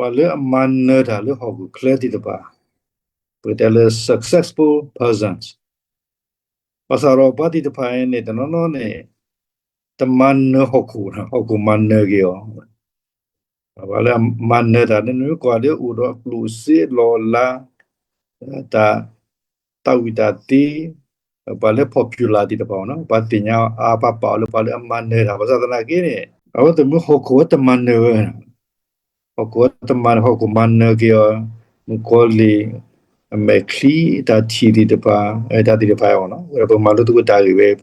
ပှၤလၢအမၤနၢၤတၢ်လၢဟီၣ်ခိၣ်ချၢသ့ၣ်တဖၣ်, ပကတဲလၢ successful persons, ဘၣ်ဆၣ်ဒီးပှၤသ့ၣ်တဖၣ်အံၤန့ၣ် တနီၤနီၤန့ၣ် တမၤနၢၤဟီၣ်ခိၣ်, ဟီၣ်ခိၣ်မၤနၢၤက့ၤအီၤ, ပှၤလၢအမၤနၢၤတၢ်န့ၣ် နမ့ၢ်ကွၢ်လၢအိၣ်ဒီးအကျိၣ်စ့လီၤလး, တၢ် တၢ်ဝံၣ်တၢ်သ့, ပှၤလၢ popular သ့ၣ်တဖၣ်, ပှၤသ့ၣ်ညါအါ ပှၤပာ်အီၤလၢပှၤလၢအမၤနၢၤတၢ်, ဘၣ်ဆၣ်သနာ်က့န့ၣ် အဝဲသ့ၣ်မ့ၢ်ဟီၣ်ခိၣ်ဝဲတမၤနၢၤဝဲ, ဟီၣ်ခိၣ်ဝဲတမၤနၢၤ, ဟီၣ်ခိၣ်မၤနၢၤက့ၤအီၤ, မုၣ်ကီၤလံၢ်, အမဲာ်ချံ, တၢ်ထံၣ်သ့ၣ်တဖၣ်, တၢ်သ့ၣ်တဖၣ်အံၤ, ဝဲဒၣ်ပမၤလိသကိးတၢ်ဂ့ၢ်ဝဲ, ပ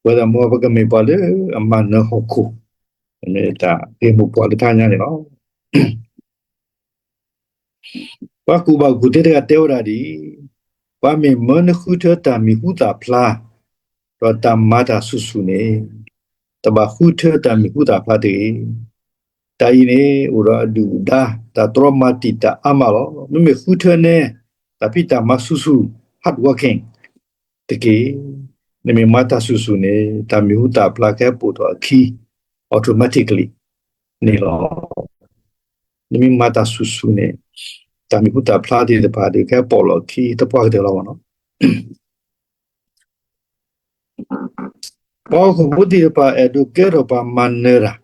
ဝဲဒၣ်မ့ၢ်ပကမ့ၢ်ပှၤလၢအမၤနၢၤဟီၣ်ခိၣ်, မ့ၢ်တၢ်ဂ့ၢ်မိၢ်ပှၢ်လၢတၢ်ညါန့ၣ်လီၤ. ပှၤကူၣ်ဘၣ်ကူၣ်သ့တဂၤတဲဝဲဒၣ်ဒ်အံၤ, ပှၤမ့ၢ်မၢနဃုထၢတၢ်မံၤဟူသၣ်ဖျါ, ဒီးတၢ်မၤတၢ်ဆူၣ်ဆူၣ်န့ၣ်, တဘၣ်ဃုထၢတၢ်မံၤဟူသၣ်ဖျါတဂ့ၤ. တၢ်အံၤန့ၣ် အိၣ်ဒီးအဒုၣ်အဒါ, တၢ်တြီမၤတံာ်တာ်အါမးလီၤ. မ့မ့ၢ်ဃုထၢနဲ တၢ်ဖံးတၢ်မၤဆူၣ်ဆူၣ်, hard working တက့ၢ်. နမ့ၢ်မၤတၢ်ဆူၣ်ဆူၣ်န့ၣ် တၢ်မံၤဟူသၣ်ဖျါကဟဲပိာ်ထီၣ်အခံ automatically န့ၣ်လီၤ. နမ့ၢ်မၤတၢ်ဆူၣ်ဆူၣ်န့ၣ် တၢ်မံၤဟူသၣ်ဖျါသ့ၣ်တဖၣ်ဒီး ကဟဲပိာ်လီၤအခံ တပှၢ်ကတၢၢ်လီၤမ့ၢ်နီၤ. ပှၤဟီၣ်ခိၣ်ဖိသ့ၣ်တဖၣ် အဲၣ်ဒိးကဲထီၣ်ပှၤမၤနၢၤတၢ်,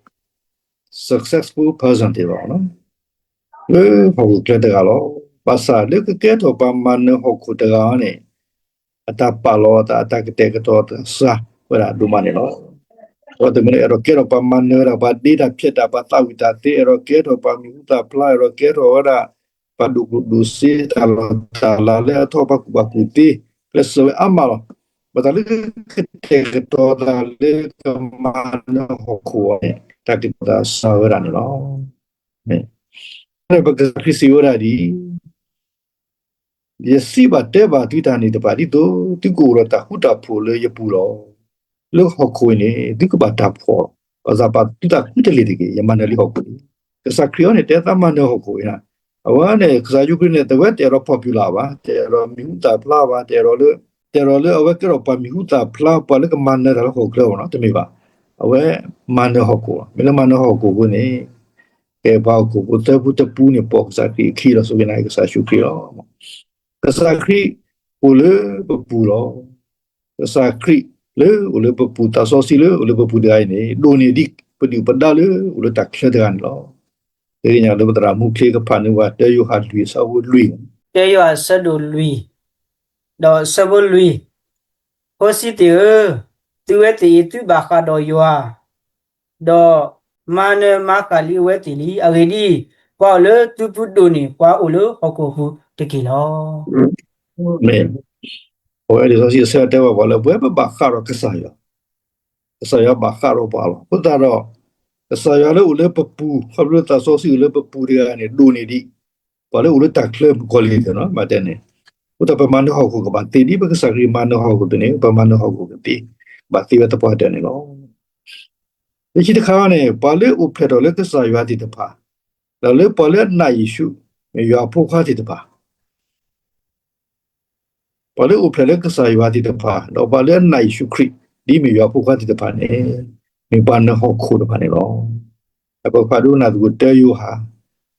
successful person သ့ၣ်တဖၣ်, လၢဟီၣ်ခိၣ်ချၢတဂၤလီၤ. ဘၣ်ဆၣ်လၢကကဲထီၣ်ပှၤမၤနၢၤဟီၣ်ခိၣ်တဂၤန့ၣ် အတၢ်ပာ်လီၤအသး အတၢ်ကတဲာ်ကတီၤသးစှၤဝဲဒၣ်ဒိၣ်မးန့ၣ်လီၤ. အဝဲသ့ၣ်မ့ၢ်အဲၣ်ဒိးကဲထီၣ်ပှၤမၤနၢၤတၢ်, ပှၤဒ့တၢ်ဖျဲးတၢ်, ပှၤသးဝံၣ်တၢ်သ့, အဲၣ်ဒိးကဲထီၣ်ပှၤမံၤဟူသၣ်ဖျါ, အဲၣ်ဒိးကဲထီၣ်ဝဲဒၣ် ပှၤဒိၣ်ကျိၣ်ဒိၣ်စ့, တၢ်လီၢ်တၢ်လၤလၢအထီၣ်, ပှၤကူၣ်ဘၣ်ကူၣ်သ့, ကျဲးစၢးဝဲအါမးလီၤ. ဘၣ်ဆၣ်လၢကတဲာ်ကတီၤသးလၢကမၤနၢၤဟီၣ်ခိၣ်အံၤန့ၣ် တၢ်ကတဲာ်ကတီၤသးစှၤဝဲဒၣ်န့ၣ်လီၤ. ပကစၢ်ခရံာ်စံးဝဲဒၣ်ဒ်အံၤ, ယစံးဘၣ်တဲဘၣ်သုတၢ်န့ၣ်တဖၣ် ဒ်သိးသုကအိၣ်ဒီးတၢ်ဃူတၢ်ဖိးလၢယပူၤလီၤ. လၢဟီၣ်ခိၣ်အံၤန့ၣ် သုကဘၣ်တၢ်ဖှီၣ်လီၤ. ဘၣ်ဆၣ်ပာ်သုတၢ်ဃုတလ့ၤတက့ၢ်, ယမၤနၢၤလံဟီၣ်ခိၣ်လံ. ကစၢ်ခရံာ်အံၤန့ၣ် တဲသးမၤနၢၤဟီၣ်ခိၣ်အံၤ, အဝဲန့ၣ် ကစၢ်ယ့ၣ်ၡူးခရံာ်န့ၣ် တဝဲတအဲၣ်ဒိး popular ဘၣ်, တအဲၣ်ဒိးမံၤဟူသၣ်ဖျါဘၣ်, တအဲၣ်ဒိးလၢ, တအဲၣ်ဒိးလၢအဝဲကဲထီၣ်ပှၤမံၤဟူသၣ်ဖျါ, ပှၤလၢကမၤနၢၤတၢ်လၢဟီၣ်ခိၣ်ချၢအံၤနီၤ, တမ့ၢ်ဘၣ်. အဝဲမၤနၢၤဟီၣ်ခိၣ်လီၤ. မ့ၢ်လၢမၤနၢၤဟီၣ်ခိၣ်အဃိန့ၣ် ကဲပှၤဟီၣ်ခိၣ်ဖိသၢဖုတဖုန့ၣ် ပိာ်ကစၢ်ခရံာ်အခံလီၤ. စူၢ်က့ၤနာ်က့ၤကစၢ်ယ့ၣ်ၡူးခရံာ်လီၤ. ကစၢ်ခရံာ်အိၣ်လၢပပူၤလီၤ. ကစၢ်ခရံာ်လၢအိၣ်လၢပပူၤ, သးစီဆှံလၢအိၣ်လၢပပူၤတဂၤအံၤန့ၣ် ဒိၣ်န့ၢ်ဒံးပဒုၣ်ပဒါလၢအိၣ်လၢတၢ်ချၢတဂၤန့ၣ်လီၤ. တနံၤညါလၢပသရၣ်မူချ့ကဖးန့ၢ်ပှၤ တၢယိၤဟၣ်လွံၢ်အဆၢဖိလွံၢ်, တၢယိၤဟၣ်အဆၢဒိၣ်လွံၢ်, ဒီးအဆၢဖိလွံၢ်, ဖိဆံးသ့ၣ်ဧၢ, သုဝဲသ့ၣ်အံၤသုဘၣ်ဃးဒီးယွၤ, ဒီးမၤနၢၤမၤဃၣ်လံအဝဲသ့ၣ်လံ. အဂ့ၢ်ဒ်အံၤ, ပှၤအိၣ်လၢသုပူၤဒိၣ်န့ၢ်ပှၤအိၣ်လၢဟီၣ်ခိၣ်အပူၤတက့ၢ်လီၤ. မ့ၢ်, အဝဲလံာ်စီဆှံအဆၢတဲဝဲပှၤလၢ ပဝဲပဘၣ်ဃးဒီးကစၢ်ယွၤ, ကစၢ်ယွၤဘၣ်ဃးဒီးပှၤလီၤ. အဃိသတးဒီး ကစၢ်ယွၤလၢအိၣ်လၢပပူၤ, ခီဖျိသးစီဆှံအိၣ်လၢပပူၤတဂၤန့ၣ် ဒိၣ်န့ၢ်ဒံး ပှၤလၢအိၣ်လၢတၢ်ချၢမုၣ်ကီၤလံၤသ့ၣ်နီၤ, မ့ၢ်တဲန့ၣ်. အဃိသတးပမၤနၢၤဟီၣ်ခိၣ်ကဘၣ်သ့ဒ်ပကစၢ်ခရံာ်မၤနၢၤဟီၣ်ခိၣ်သ့ၣ်န့ၣ် ပမၤနၢၤဟီၣ်ခိၣ်ကသ့, ဘၣ်သ့ဝဲသပှၢ်တၢၢ်န့ၣ်လီၤ. လၢခံတခါန့ၣ် ပှၤလၢအိၣ်ဖျဲၣ်ထီၣ်လၢကစၢ်ယွၤသ့ၣ်တဖၣ်, ဒီးလၢပှၤလၢအနာ်ယ့ၣ်ၡူး မ့ၢ်ယွၤအဖိခွါသ့ၣ်တဖၣ် ပှၤလၢအိၣ်ဖျဲၣ်လၢကစၢ်ယွၤသ့ၣ်တဖၣ် ဒီးပှၤလၢအနာ်ယ့ၣ်ၡူးခရံာ် ဒ်မ့ၢ်ယွၤအဖိခွါသ့ၣ်တဖၣ်န့ၣ် မ့ၢ်ပှၤနၢၤဟီၣ်ခိၣ်တဖၣ်န့ၣ်လီၤ. အပကဖးဒိကနၣ်သကိး တၢယိၤဟၣ်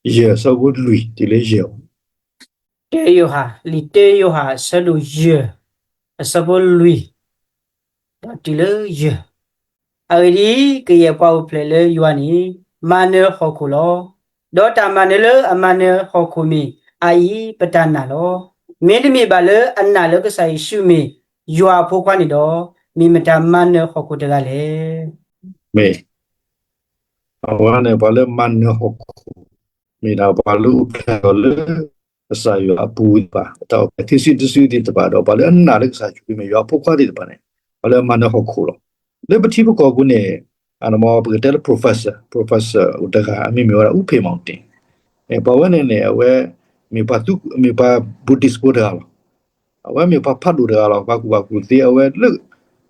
ယဲၢ် အဆၢဖိလွံၢ်တုၤလၢယဲၢ်. တၢယိၤဟၣ်, လံာ်တၢယိၤဟၣ် အဆၢဒိၣ်ယဲၢ်, အဆၢဖိလွံၢ် ဒီးတုၤလၢယဲၢ်. အဂ့ၢ်ဒ်အံၤ, ကယဲၢ်ပှၤအိၣ်ဖျဲၣ်လၢယွၤန့ၣ် မၤနၢၤဟီၣ်ခိၣ်လီၤ. ဒီးတၢ်မၤနၢၤလၢအမၤနၢၤဟီၣ်ခိၣ်မ့ၢ်အအံၤ ပတၢ်နာ်လီၤ. မ့တမ့ၢ်ဘၣ်လၢအနာ်လၢကစၢ်ယ့ၣ်ၡူးမ့ၢ်ယွၤအဖိခွါန့ၣ်ဒီး, မ့ၢ်မတၤမၤနၢၤဟီၣ်ခိၣ်တဂၤလဲၣ်. မ့ၢ်, အဝဲန့ၣ် ပှၤလၢမၤနၢၤဟီၣ်ခိၣ် မ့ၢ်ဒၣ်ပှၤလၢအိၣ်ဖျဲၣ်ထီၣ်လၢ ကစၢ်ယွၤအပူၤသ့ၣ်တဖၣ်, တၢ်အိၣ်ဖျဲၣ်ထံဆံတစုသ့ၣ်တဖၣ်ဒီး ပှၤလၢအနာ်လၢကစၢ်ယ့ၣ်ၡူးခရံာ်မ့ၢ်ယွၤအဖိခွါသ့ၣ်တဖၣ်န့ၣ် ပှၤလၢအမၤနၢၤဟီၣ်ခိၣ်လီၤ. လၢပထံပကီၢ်ပူၤန့ၣ် အမ့ၢ်ပကတဲလၢ professor, professor အိၣ်တဂၤ အမံၤမ့ၢ်ဝဲဒၣ် အူဖ့းမီၣ်တ့ၣ်, ပှၤဝဲန့ၣ်န့ၣ် အဝဲ မ့ၢ်ပှၤ Buddhist ဖိတဂၤလီၤ. အဝဲမ့ၢ်ပှၤဖးဒိၣ်တဂၤလီၤ, ပှၤကူၣ်ဘၣ်ကူၣ်သ့, အဝဲလၢ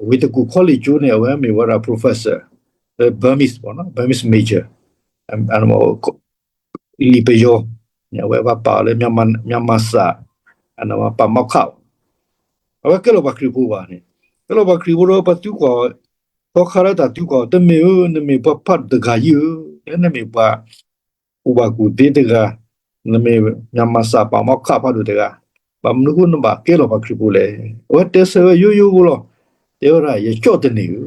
ဝ့ၢ်တကူၣ် college ကၠိန့ၣ် အဝဲမ့ၢ်ဝဲဒၣ် professor လၢ Burmese ပေါ့နော်, Burmese major, လံာ်ပယီၤန့ၣ် အဝဲပှၤပာ်အီၤလၢ မြန်မာစာ, ပှၤ မောက္ခ အဝဲကဲလီၤပှၤခရံာ်ဖိဘၣ်န့ၣ်, ကဲလီၤပှၤခရံာ်ဖိဒီး ပှၤသံကွၢ်, သီခါလၢတၢ်သံကွၢ်, တမ့ၢ်ဧၢ, နမ့ၢ်ပှၤဖးဒိၣ်တဂၤဧၢ, လၢနမ့ၢ်ပှၤ ကူၣ်ဘၣ်ကူၣ်သ့တဂၤ, နမ့ၢ် မြန်မာစာ ပါမောက္ခ ဖးဒိၣ်တဂၤ, ဘၣ်မနုၤအဃိနဘၣ်ကဲလီၤပှၤခရံာ်ဖိလဲၣ်. အဝဲတဲဆၢဝဲယိယိဖိလီၤ. တဲဝဲဒၣ် ယကၠီၣ်တန့ၢ်ဧ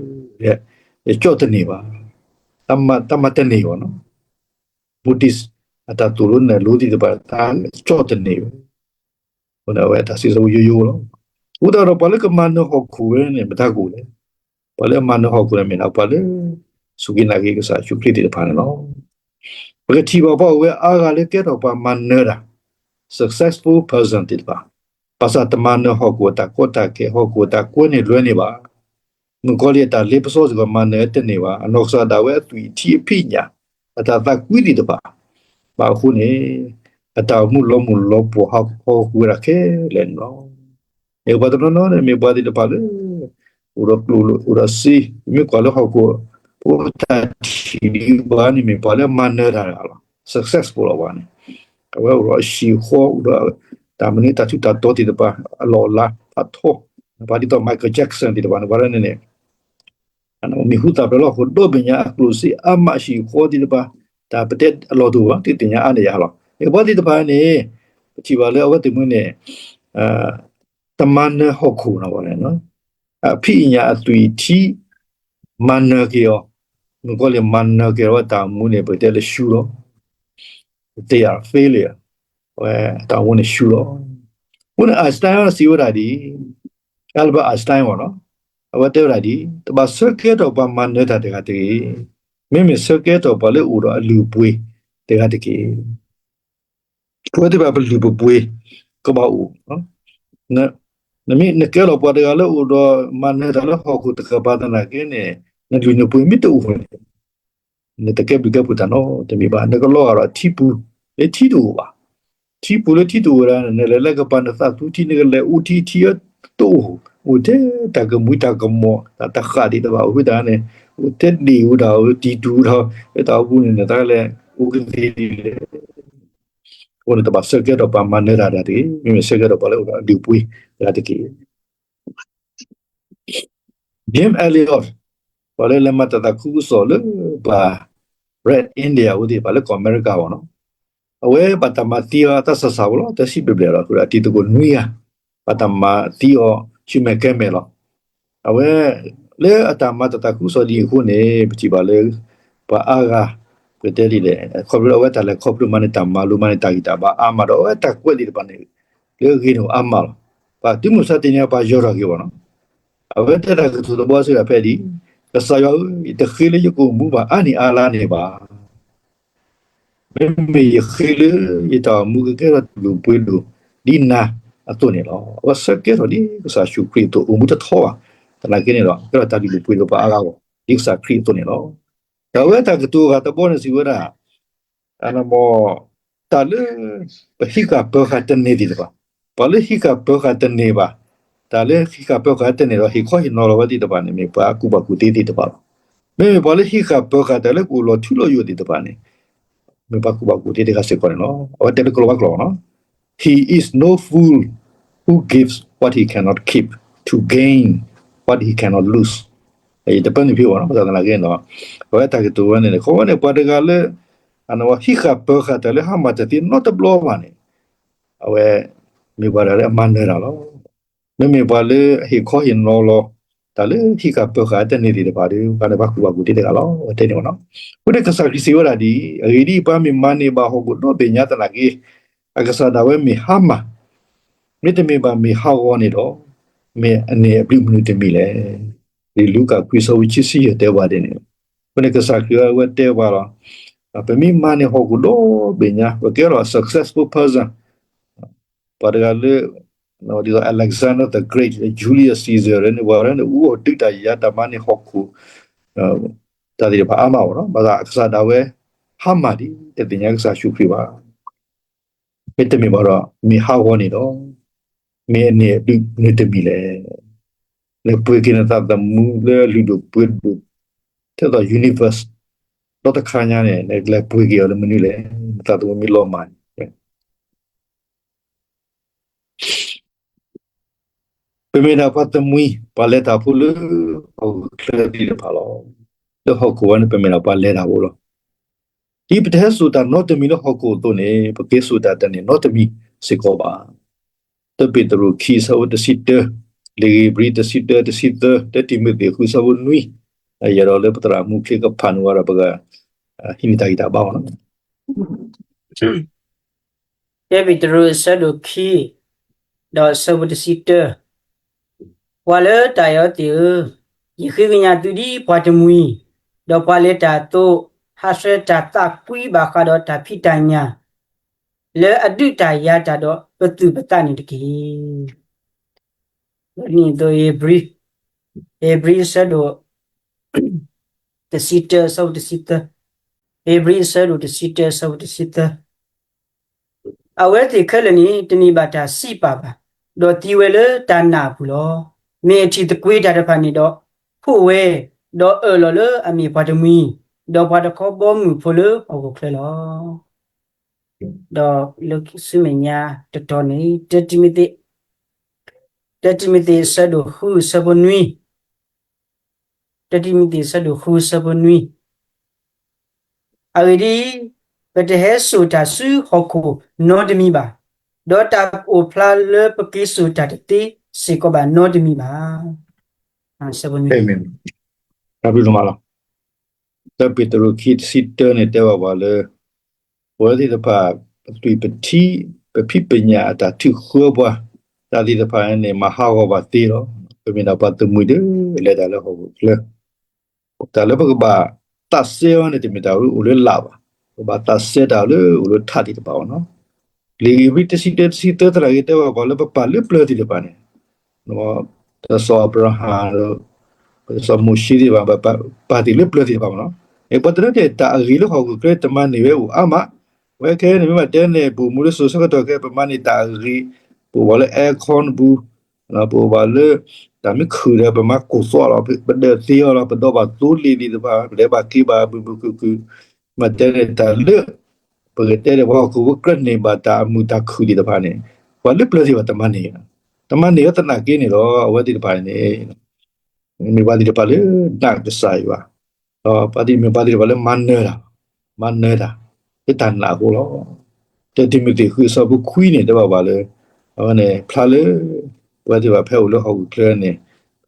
ၢ, ယကၠီၣ်တန့ၢ်ဘၣ်, တၢ်မၤတန့ၢ်ဘၣ်နီၤ, Buddhist အတၢ်သိၣ်လိနဲၣ်လိသ့ၣ်တဖၣ် တၢ်ကၠီၣ်တန့ၢ်ဧၢ. အဝဲတၢ်စံးဆၢဖိယိယိလီၤ. အဃိသတးဒီး ပှၤလၢကမၤနၢၤဟီၣ်ခိၣ်ဝဲန့ၣ် မတၤကိၣ်လဲၣ်. ပှၤလၢအမၤနၢၤဟီၣ်ခိၣ်န့ၣ်မ့ၢ်ဒၣ် ပှၤလၢ စူၢ်က့ၤနာ်က့ၤကစၢ်ယ့ၣ်ၡူးခရံာ်သ့ၣ်တဖၣ်န့ၣ်လီၤ. ပကထံၣ်ဘၣ်ပှၤအိၣ်ဝဲအါဂၤလၢကဲထီၣ်ပှၤမၤနၢၤတၢ် successful person သ့ၣ်တဖၣ်, ဘၣ်ဆၣ်တမၤနၢၤဟီၣ်ခိၣ်အတၢ်ကီတၢ်ခဲ ဟီၣ်ခိၣ်အတၢ်ကွဲန့ၢ်လွဲန့ၢ်ဘၣ်. မုၣ်ကီၤလံၢ်အတၢ်လ့ပစီစ့ၢ်ကီး မၤနၢၤတန့ၢ်ဘၣ်. အနီၢ်ကစၢ်ဒၣ်ဝဲအသွံၣ်အထံအဖံးအညၣ် အတၢ်သးကွံသ့ၣ်တဖၣ် ဘၣ်အဃိန့ၣ် အတၢ်အိၣ်မူလီၤမုၢ်လီၤပှီၢ် ဟီၣ်ခိၣ်ဟီၣ်ခိၣ်ဝဲဒၣ်ခဲလၢာ်န့ၣ်လီၤ. မ့ၢ်ပှၤတနီၤနီၤန့ၣ် မ့ၢ်ပှၤသ့ၣ်တဖၣ်လၢ အိၣ်ဒီးကျိၣ်အိၣ်ဒီးစ့, မ့ၢ်ကွၢ်လၢဟီၣ်ခိၣ်ဖိတၢ်ထံၣ်ဒံးဘၣ်န့ၣ် မ့ၢ်ပှၤလၢအမၤနၢၤတၢ်လီၤ, successful လီၤပှၤန့ၣ်. အဝဲအိၣ်ဒီးအဟံၣ်အဃီ အိၣ်ဒီးတၢ်မနုၤတၢ်ထူးတၢ်တီၤသ့ၣ်တဖၣ် အလီၢ်အလၤဖးထီ, ပှၤဒ်သိး Michael Jackson သ့ၣ်တဖၣ်န့ၣ် ပှၤဒ်န့ၣ်န့ၣ် မံၤဟူသၣ်ဖျါလၢဟီၣ်ခိၣ်ဒီဘ့ၣ်ညါ အကျိၣ်စ့အါမး အဟံၣ်အဃီသ့ၣ်တဖၣ်, တၢ်ပတဲအလီၢ်တအိၣ်ဘၣ် သုသ့ၣ်ညါအါန့ၢ်ယၤလီၤ. အပှၤသ့ၣ်တဖၣ်န့ၣ် ပထံၣ်ဘၣ်လၢအဝဲသ့ၣ်မနုၤန့ၣ် တမၤနၢၤဟီၣ်ခိၣ်နီၤဘၣ်န့ၣ်, အဖံးအညၣ်အသွံၣ်အထံ မၤနၢၤက့ၤအီၤ, မုၣ်ကီၤလံၢ်မၤနၢၤက့ၤအီၤ အဝဲတၢ်အိၣ်မူန့ၣ် ပကတဲလၢရှူလီၤ. They are failure. အဝဲတၢ်အိၣ်မူန့ၣ်ရှူလီၤ. အဃိန့ၣ် Einstein စံးဝဲဒၣ်ဒ်အံၤ, Albert Einstein အီၤနီၤ, အဝဲတဲဝဲဒၣ်ဒ်အံၤ, တဘၣ်ဆၢကဲထီၣ်ပှၤမၤနၢၤတၢ်တဂၤတဂ့ၤ, မ့မ့ၢ်ဆၢကဲထီၣ်ပှၤလၢအိၣ်ဒီးအလုၢ်အပှ့ၤတဂၤတက့ၢ်. ပဝဲသ့ၣ်တဖၣ်ပလုၢ်ပပှ့ၤကဘၣ်အိၣ်, နမ့ၢ်နကဲလီၤပှၤတဂၤလၢအိၣ်ဒီးမၤနၢၤတၢ်လၢဟီၣ်ခိၣ်တကပၤသနာ်က့န့ၣ်, နလုၢ်နပှ့ၤမ့ၢ်တအိၣ်န့ၣ်, နတကဲဘျုးကဲဖှိၣ်တၢ်နီတမံၤဘၣ်. နကလီၤဂာ်ဒီးထံပူၤလၢထံတအိၣ်ဘၣ်. ထံပူၤလၢထံတအိၣ်ဝဲဒၣ်န့ၣ် နလဲၤလၢကပၤနသးသူထံ နကလဲၤအိၣ်ထံ ထံအတအိၣ်, အိၣ်ထဲတၢ်ကမှံတၢ်ကမီၤ တၢ်တဃာ်ဒံးတဘၣ် အိၣ်ဖဲတၢ်န့ၣ်, အိၣ်ထဲဒ့ၣ်ဝဲဒၣ် အိၣ်တံၢ်တူၢ်ဒီး လၢတၢ်အိၣ်ပူၤန့ၣ် နတၢ်လဲၤအိၣ်ကသ့ဒ်လဲၣ်. အဃိန့ၣ် တဘၣ်ဆၢကဲထီၣ်ပှၤမၤနၢၤတၢ်တဂၤတဂ့ၤ, မ့မ့ၢ်ဆၢကဲထီၣ်ပှၤလၢအိၣ်ဒီးအလုၢ်အပှ့ၤတဂၤတက့ၢ်. Jim Elliot ပှၤလၢလဲၤမၤတၢ်သးခုကစီၣ်လၢပှၤ Red Indian အဝဲသ့ၣ်တဖၣ်လၢကီၢ်အမဲရကၤ ပေါ့နော်, အဝဲဘၣ်တၢ်မၤသံအီၤတၢ်စၢ်စၢ်ဖိလီၤ, တဆံဘျဲၣ်ဘျဲၣ်လီၤ, အတံၤသကိးနွံဂၤ ဘၣ်တၢ်မၤသံအီၤဆူမဲာ်ကဲမဲာ်လီၤ. အဝဲ လၢအတၢ်မၤတၢ်သးခုကစီၣ်ဒ်အံၤအဃိန့ၣ် ပထံၣ်ဘၣ်လၢ ပှၤအါဂၤ ပတဲဒ်လဲၣ် ခီဖျိအဝဲတၢ်လဲၤခီဖျိမၤန့ၢ်တၢ်မၤလိ မၤန့ၢ်တၢ်ဂံၢ်တၢ်ဘါအါမးဒီး အဝဲတၢ်ကွဲးသ့ၣ်တဖၣ်န့ၣ် လၢအဂ့ၤန့ၣ်အါမးလီၤ. ပှၤတုၤမုၢ်ဆါတနံၤအံၤ ပှၤယီၤထီၣ်က့ၤဘၣ်နီၤ. အဝဲတဲတၢ်ကတိၤတဘီစံးဒၣ်ဖဲဒ်အံၤ, ကစၢ်ယွၤဧၢ, ယတဃ့လၢယကအိၣ်မူဘၣ်အါနံၣ်အါလါန့ၣ်ဘၣ်. မ့မ့ၢ်ယဃ့လၢယတၢ်အိၣ်မူကကဲထီၣ်တၢ်လုၢ်ဒိၣ်ပှ့ၤဒိၣ်ဒ်နၤအသိးန့ၣ်လီၤ. အဝဲဆၢကဲထီၣ်ဒ်ကစၢ်ယ့ၣ်ၡူးခရံာ်အသိး အိၣ်မူတထီဘၣ်. သနာ်က့န့ၣ်ဒီး ကဲထီၣ်တၢ်လုၢ်ဒိၣ်ပှ့ၤဒိၣ်ပှၤအါဂၤအဂီၢ် ဒ်ကစၢ်ခရံာ်အသိးန့ၣ်လီၤ. ဒီးအဝဲတၢ်ကတိၤအဂၤတဘီန့ၣ်စံးဝဲဒၣ် တၢ်လၢ ပဟံးဃာ်ပၢၤဃာ်တန့ၢ်သ့ၣ်တဖၣ်, ပှၤလၢဟံးဃာ်ပၢၤဃာ်တန့ၢ်ဘၣ်, တၢ်လၢဟံးဃာ်ပၢၤဃာ်တန့ၢ်ဒီး ဟ့ၣ်ခီဟ့ၣ်နီၤလီၤဝဲသ့ၣ်တဖၣ်န့ၣ် မ့ၢ်ပှၤကူၣ်ဘၣ်ကူၣ်သ့သ့ၣ်တဖၣ်လီၤ. မ့မ့ၢ်ပှၤလၢဟံးဃာ်ပၢၤဃာ်တၢ်လၢကအိၣ်လီၤထူလီၤယိာ်သ့ၣ်တဖၣ်န့ၣ် မ့ၢ်ပှၤကူၣ်ဘၣ်ကူၣ်သ့တဂၤစ့ၢ်ကီးန့ၣ်လီၤ. အဝဲတဲလၢကလီၤဝါကျိာ်နီၤ, He is no fool who gives what he cannot keep to gain what he cannot lose. ယတပၢနုာ်ဖဲအံၤဘၣ်နီၤ, ဘၣ်ဆၣ်သနာ်က့န့ၣ်ဒီး အဝဲတၢ်ကတိၤဝဲန့ၣ် ခီဝဲန့ၣ် ပှၤတဂၤလၢ ဟံးဃာ်ပၢၤဃာ်တၢ်လၢဟါမၢ်တသ့နီတဘျီဘၣ်န့ၣ် အဝဲ မ့ၢ်ပှၤတဂၤလၢအမၤနၢၤတၢ်လီၤ. မ့မ့ၢ်ပှၤလၢအဟ့ၣ်ခီဟ့ၣ်နီၤလီၤ တၢ်လၢဟံးဃာ်ပၢၤဃာ်တန့ၢ်သ့ၣ်တဖၣ်ဒီး ပှၤန့ၣ်ပှၤကူၣ်ဘၣ်ကူၣ်သ့တဂၤလီၤ အဝဲတဲန့ၣ်ဘၣ်နီၤ. အဃိန့ၣ်ကစၢ်ခရံာ်စံးဝဲဒၣ်ဒ်အံၤ, အဂ့ၢ်ဒ်အံၤ, ပှၤမ့ၢ်မၤန့ၢ်ဘၣ်ဟီၣ်ခိၣ်ဒီဘ့ၣ်ညါသနာ်က့ အကစၢ်ဒၣ်ဝဲမ့ၢ်ဟါမၢ်, မ့တမ့ၢ်ဘၣ်မ့ၢ်ဟါဂီၤန့ၣ်ဒီး မ့ၢ်အန့ၢ်အဘျုးမနုၤတမံၤလဲၣ်. လံာ်လူၤကၣ်ခွံဆၢဖိခံဆံယဲၢ်တဲဝဲဒ်န့ၣ်, အဃိန့ၣ်ကစၢ်ခရံာ်ဝဲတဲဝဲလီၤ, ပမ့ၢ်မၤန့ၢ်ဟီၣ်ခိၣ်ဒီဘ့ၣ်ညါ ပကဲလီၤ successful person, ပှၤတဂၤလၢ ဒ်သိး Alexander the Great, Julius Caesar န့ၣ် ပှၤန့ၣ် အူအီၣ်ဒုးတၢ်ယၤတၢ်မၤန့ၢ်ဟီၣ်ခိၣ် တၢ်သ့ၣ်တဖၣ်အါမးအီၤနီၤ, ဘၣ်ဆၣ်အကစၢ်ဒၣ်ဝဲ ဟါမၢ်ဒ် တသ့ၣ်ညါကစၢ်ယ့ၣ်ၡူးခရံာ်ဘၣ်. မ့တမ့ၢ်ဘၣ်ဒီး မ့ၢ်ဟါဂီၤန့ၣ်ဒီး မ့ၢ်အန့ၢ်အဘျုးမနုၤတမံၤလဲၣ်. လဲၤပှ့ၤက့ၤနသးသမူလၢအလုၢ်ဒိၣ်ပှ့ၤဒိၣ် ထဲသိး universe ဒီတခါညါန့ၣ် နကလဲၤပှ့ၤက့ၤအီၤလၢမနုၤလဲၣ်. နသးသမူမ့ၢ်လီၤမၢ်န့ၣ် ပမ့ၢ်ဒၣ်ပှၤသမံ ပှၤလဲၤတၢ်ဖိလၢ ဟီၣ်ခိၣ်ချၢသ့ၣ်တဖၣ်လီၤ. လၢဟီၣ်ခိၣ်ဝဲန့ၣ် ပမ့ၢ်ဒၣ်ပှၤလဲၤတၢ်ဖိလီၤ. ဒ်ပတဟဲစိာ်တၢ်နီတမံၤလၢဟီၣ်ခိၣ်အသိးန့ၣ် ပက့ၤစိာ်တၢ်တန့ၢ်နီတမံၤစ့ၢ်ကီးဘၣ်. တၢ်ပ့းတရူးခံ အဆၢဖိတဆံတၢ, လံာ်ဧ့ၤဘြံၤတဆံတၢ တဆံသၢ, တၢတံၤမသ့းဃု အဆၢဖိနွံ, ယအဲၣ်ဒိးလၢပသရၣ်မုၣ်ချ့ကဖးန့ၢ်ဝဲဒီး ပကဟံးန့ၢ်တၢ်ဂံၢ်တၢ်ဘါအီၤလီၤ. တၢ်ပ့းတရူး အဆၢဒိၣ်ခံ ဒီးအဆၢဖိတဆံတၢ, ပှၤလၢတၢ်အဲၣ်အီၤသ့ၣ်ဧၢ, ယဃ့ကညးသုဒ်ပှၤတမှံၤ, ဒီးပှၤလဲၤတၢ်အသိး, ဟးဆှဲးတၢ်သးကွံဘၣ်ဃးဒီးတၢ်ဖံးတၢ်ညၣ် လၢအဒုးတၢ်ယၤတၢ်ဒီးပသူၣ်ပသးန့ၣ်တက့ၢ်. ဒီးနံၣ်သိးဧ့ၤဘြံၤ, ဧ့ၤဘြံၤအဆၢဒိၣ် တဆံတၢ အဆၢဖိတဆံသၢ, ဧ့ၤဘြံၤအဆၢဒိၣ်တဆံတၢ အဆၢဖိတဆံသၢ, အဝဲသ့ၣ်ခဲလၢာ်န့ၣ် တန့ၢ်ဘၣ်တၢ်စံးပာ်ဘၣ်, ဒီးသံဝဲလၢတၢ်နာ်အပူၤလီၤ. မ့ၢ်အထံၣ်သကွ့ၤတၢ်တဖၣ်န့ၣ်ဒီး ဖှိၣ်ဝဲ, ဒီးအၢၣ်လီၤလၢအမ့ၢ်ပှၤတမှံၤ, ဒီးပှၤတခီဘီမုၢ်ဖိလၢဟီၣ်ခိၣ်ချၢလီၤ. ဒီးလၢဆူမဲာ်ညါတတီၤန့ၣ် တၢတံၤမသ့း, တၢတံၤမသ့းအဆၢဒိၣ်ဃု အဆၢဖိနွံ, တၢတံၤမသ့းအဆၢဒိၣ်ဃု အဆၢဖိနွံ, အဂ့ၢ်ဒ်အံၤ, ပတဟဲစိာ်တၢ်ဆူဟီၣ်ခိၣ်နီတမံၤဘၣ်, ဒီးတၢ်အိၣ်ဖျါလၢပက့ၤစိာ်တၢ်တသ့စ့ၢ်ကီးဘၣ်နီတမံၤဘၣ်. အၢမ့ၣ်, တၢ်ဘျုးဒိၣ်မးလီၤ. တၢ်ပ့းတရူးခံ တဆံတၢန့ၣ် တဲဘၣ်ပှၤလၢ ပဝဲသ့ၣ်တဖၣ် ပသွံၣ်ပထံ ပဖံးပညၣ်အတၢ်ထုးဃၢပှၤ တၢ်သ့ၣ်တဖၣ်န့ၣ် မၤဟးဂီၤဘၣ်သ့လီၤ. ပမ့ၢ်ဒၣ်ပှၤတမှံၤဒၣ်လဲာ်တၢ်လၢဟီၣ်ခိၣ်ချၢ တၢ်လၢပကဘၣ်သးစဲအီၤန့ၣ် တမ့ၢ်တၢ်အိၣ်လၢလာ်ဘၣ်. ပဘၣ်သးစဲတၢ်လၢအိၣ်လၢထးသ့ၣ်တဖၣ်အီၤလီၤ. လံာ်ဧ့ၤဘြံၤ တဆံတၢ တဆံသၢ သရၣ်ဂ့ၤတဲဘၣ်ပှၤလၢပပၢ်လၢပျၢၤသ့ၣ်တဖၣ်န့ၣ် ပစီၤအၤဘြၤဟၣ်ဒီး ပစီၤမိၤၡ့သ့ၣ်တဖၣ် ပပၢ်သ့ၣ်လၢပျၢၤသ့ၣ်တဖၣ်မ့ၢ်နီၤ. ပှၤတနီၤန့ၣ် တၢ်အဂ့ၤလၢဟီၣ်ခိၣ်ချၢတမၤန့ၢ်ဝဲအိၣ်အါမး. ဝဲခဲအံၤန့ၣ် မ့ၢ်ဘၣ်တဲန့ၣ် ပအိၣ်မူလၢစိၤဆၢကတီၢ်ခဲအံၤ ပမၤန့ၢ်တၢ်အဂ့ၤ, ပအိၣ်ဘၣ်လၢ aircon ပူၤ, ပအိၣ်ဘၣ်လၢ တၢ်မ့ၢ်ခုၣ်ဒီး ပမၤကိၢ်သီလီၤ, ပဒၢးသ့အီၤလီၤ, ပဒိးဘၣ်သိလ့ၣ်သ့ၣ်တဖၣ်, ပလဲၤဘၣ်က့ၤဘၣ်ဘုဘုခုၣ်ခုၣ်, မ့ၢ်တဲန့ၣ် တၢ်လၢ ပကတဲန့ၣ် ပှၤဟီၣ်ခိၣ်ဖိကြၢးန့ၢ်ဘၣ်တၢ်အမုာ်တၢ်ခုၣ်သ့ၣ်တဖၣ်န့ၣ် ပှၤလၢပျၢၤသ့ၣ်တဖၣ်တမၤန့ၢ်, တမၤန့ၢ်ဝဲသနာ်က့န့ၣ်ဒီး အဝဲသ့ၣ်တဖၣ်န့ၣ် မ့ၢ်ပှၤသ့ၣ်တဖၣ်လၢနာ်ကစၢ်ယွၤ, ဒီးပှၤသ့ၣ်မ့ၢ်ပှၤသ့ၣ်တဖၣ်လၢမၤနၢၤတၢ်, မၤနၢၤတၢ် လၢတၢ်နာ်အဃိလီၤ. တၢတံၤမသ့းဃုအဆၢဖိခွံန့ၣ် တဲဘၣ်ပှၤလၢ အဝဲန့ၣ် ဖျါလၢ ပဝဲသ့ၣ်တဖၣ်ဖဲအိၣ်လၢဟီၣ်ခိၣ်ချၢန့ၣ်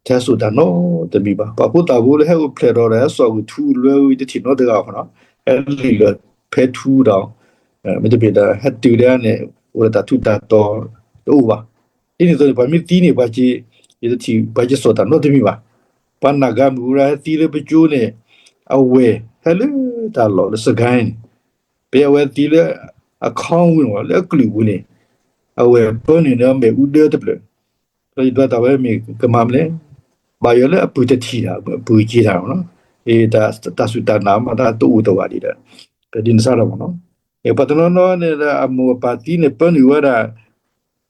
တဟဲစိာ်တၢ်နီတမံၤဘၣ်. ပှၤဖိသၣ်ဖိလၢဟဲအိၣ်ဖျဲၣ်ထီၣ်ဒီး ဟဲစိာ်ကွံာ်ထူလွဲဝံၤ တထံၣ်နီတဂၤဘၣ်နီၤ, ဟဲလံာ်လၢာ်ဖဲထူဒီး မ့တမ့ၢ်ဒီး ဟဲတုၤဒၣ်န့ၣ် အိၣ်ဒီးတၢ်ထူးတၢ်တီၤတအိၣ်ဘၣ်. ဒ်န့ၣ်အသိးန့ၣ် ပှၤမ့ၢ်သံန့ၣ် ပှၤက့ၤ ယတထံၣ် ပှၤက့ၤစိာ်တၢ်နီတမံၤဘၣ်. ပှၤနာ်က့မုၢ်ဝဲဒၣ်ဟဲသံလၢပကၠိန့ၣ် အဝဲၢ်ဟဲလၢတၢ်လီၢ်လၢစကဲန့ၣ်, ပဝဲသံလၢအခီဝံၤန့ၣ် လၢအကလုာ်ပူၤန့ၣ် အဝဲၢ်ပၢနုာ်န့ၣ်မ့ၣ်အူဒၢတဖျၢၣ်, ဒီးယဒွးတၢ်ဝဲမ့ၢ်ကမၤမနုၤလဲၣ်, ဘၣ်ယွၤလၢအပုၢ်တထံၣ်တၢ် အပုၢ်က့ၤတၢ်မ့ၢ်နီၤ, တၢ်စူၢ်တၢ်နာ်မးတၢ်တအိၣ်တဝးဒံးဒီး ဒ်န့ၣ်စ့ၢ်ကီးမ့ၢ်နီၤ, ပှၤတနီၤနီၤန့ၣ်ဒီး အမိၢ်အပၢ်သံန့ၣ် ပၢနုာ်ဝဲဒၣ်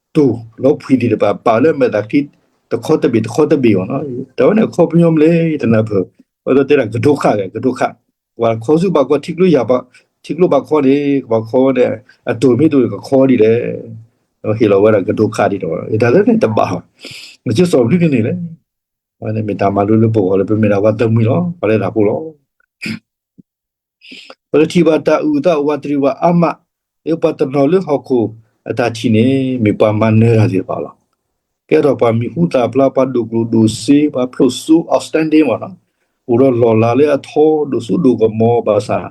တိၢ်လီၤဖှံသ့ၣ်တဖၣ် ပာ်လၢမဲာ်သၣ်ချံ တခီတဘ့ၣ်တခီတဘ့ၣ်မ့ၢ်နီၤ, တၢ်ဝဲန့ၣ်အခီပညီမနုၤလဲၣ် ယတနၢ်ပၢၢ်, ပှၤတတဲဒၣ်ကဒိခးဂ့ၤ ကဒိခး, ပှၤခီဆူဘၣ်ခီ ထံကျိယၤဘၣ်, ထံကျိဘၣ်ခီန့ၣ် ကဘၣ်ခီဝဲန့ၣ် အတိၢ်မ့ၢ်တအိၣ်န့ၣ် ကခီဒ်လဲၣ်, ဟ့ၣ်လီၤဝဲဒၣ်ကဒိခးဒ်န့ၣ်, တၢ်လၢန့ၣ်တဘၣ်ဘၣ်, နက့ၤစိာ်မနုၤကန့ၢ်လဲၣ်, အဝဲန့ၣ်မ့ၢ်တၢ်မၤလိလၢပဂီၢ်လၢပမ့ၢ်ဒၣ်ပှၤတမှံၤလီၤ, ပှၤလၢတၢ်ဖိလီၤ. ပကထံၣ်ဘၣ်တၢ်အုၣ်သးအိၣ်ဝးတရံးဝးအါမး, လၢပှၤတနီၤလၢဟီၣ်ခိၣ်အတၢ်ထံၣ်န့ၣ် မ့ၢ်ပှၤမၤနၢၤတၢ်သ့ၣ်တဖၣ်လီၤ. ကဲထီၣ်ပှၤမံၤဟူသၣ်ဖျါ ပှၤဒိၣ်ကျိၣ်ဒိၣ်စ့ ပှၤဖျိၣ်စိ outstanding မ့ၢ်နီၤ, အိၣ်ဒီးလီၢ်လၤလၢအထီ ဒိၣ်စိဒိၣ်ကမီၤဘၣ်ဆၣ်,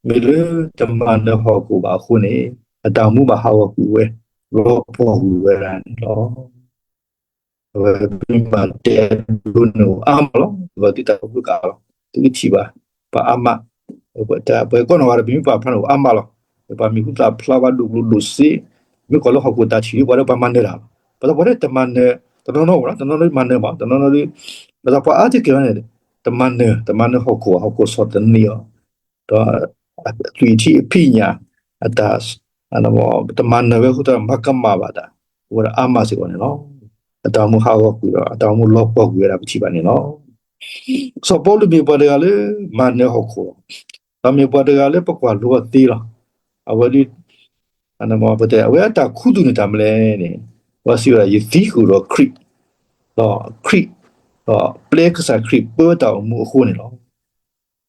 မ့ၢ်လၢတမၤနၢၤဟီၣ်ခိၣ်ဘၣ်အဃိန့ၣ် အတၢ်အိၣ်မူဘၣ်ဟးဂီၤကွံာ်ဝဲ, လီၤပှီၢ်ကွံာ်ဝဲဒၣ်န့ၣ်လီၤ. အဝဲပမ့ၢ်တဲဒိးန့ၢ်အိၣ်အါမးလီၤ, ပှၤသုတၢ်အိၣ်ဖှိၣ်ကးလီၤ, သုကထံၣ်ဘၣ်, ပှၤအါမး, ပှၤကိးနီၢ်ဂၤဒီး ပမ့ၢ်ပာ်ဖျါန့ၣ်အိၣ်အါမးလီၤ, ပှၤမံၤဟူသၣ်ဖျါ ပှၤဒိၣ်ကျိၣ်ဒိၣ်စ့, မ့ၢ်ကွၢ်လၢဟီၣ်ခိၣ်တၢ်ထံၣ်လံ ပှၤဒီးပှၤမၤနၢၤတၢ်လီၤ, ပှၤသးပှၢ်န့ၣ်တမၤနၢၤ, တနီၤနီၤအိၣ်လီၤ တနီၤနီၤမၤနၢၤမး တနီၤနီၤဒီး, ပှၤသးပှၢ်အါတက့ၢ်န့ၣ်, တမၤနၢၤ, တမၤနၢၤဟီၣ်ခိၣ် ဟီၣ်ခိၣ်ဆီၣ်သနံးအီၤ, ဒီး သွံၣ်ထံအဖံးညၣ်, အတၢ်, တမၤနၢၤဝဲအဃိသတး မၤကမၣ်ဘၣ်တၢ်, အိၣ်ဝဲဒၣ်အါမးစ့ၢ်ကီးန့ၣ်လီၤ. အတၢ်အိၣ်မူဟးဂီၤကွံာ်ဒီး အတၢ်အိၣ်မူလီၤပှီၢ်ကွံာ်ဝဲဒၣ်ပထံၣ်ဘၣ်န့ၣ်လီၤ. စီၤပီလူးမ့ၢ်ပှၤတဂၤလၢ မၤနၢၤဟီၣ်ခိၣ်လီၤ. ဒီးမ့ၢ်ပှၤတဂၤလၢပကွၢ်လိအီၤသ့လီၤ. အဝဲဒၣ် ပတဲ အဝဲအတၢ်ခူသူၣ်န့ၣ်တၢ်မနုၤလဲၣ်န့ၣ်, အဝဲစံးဝဲဒၣ် ယသံဃုာ်ဒီးခရံာ်, ဒီးခရံာ်, ဒီးပျဲကစၢ်ခရံာ်ပၢတၢ်အိၣ်မူအဃိန့ၣ်လီၤ.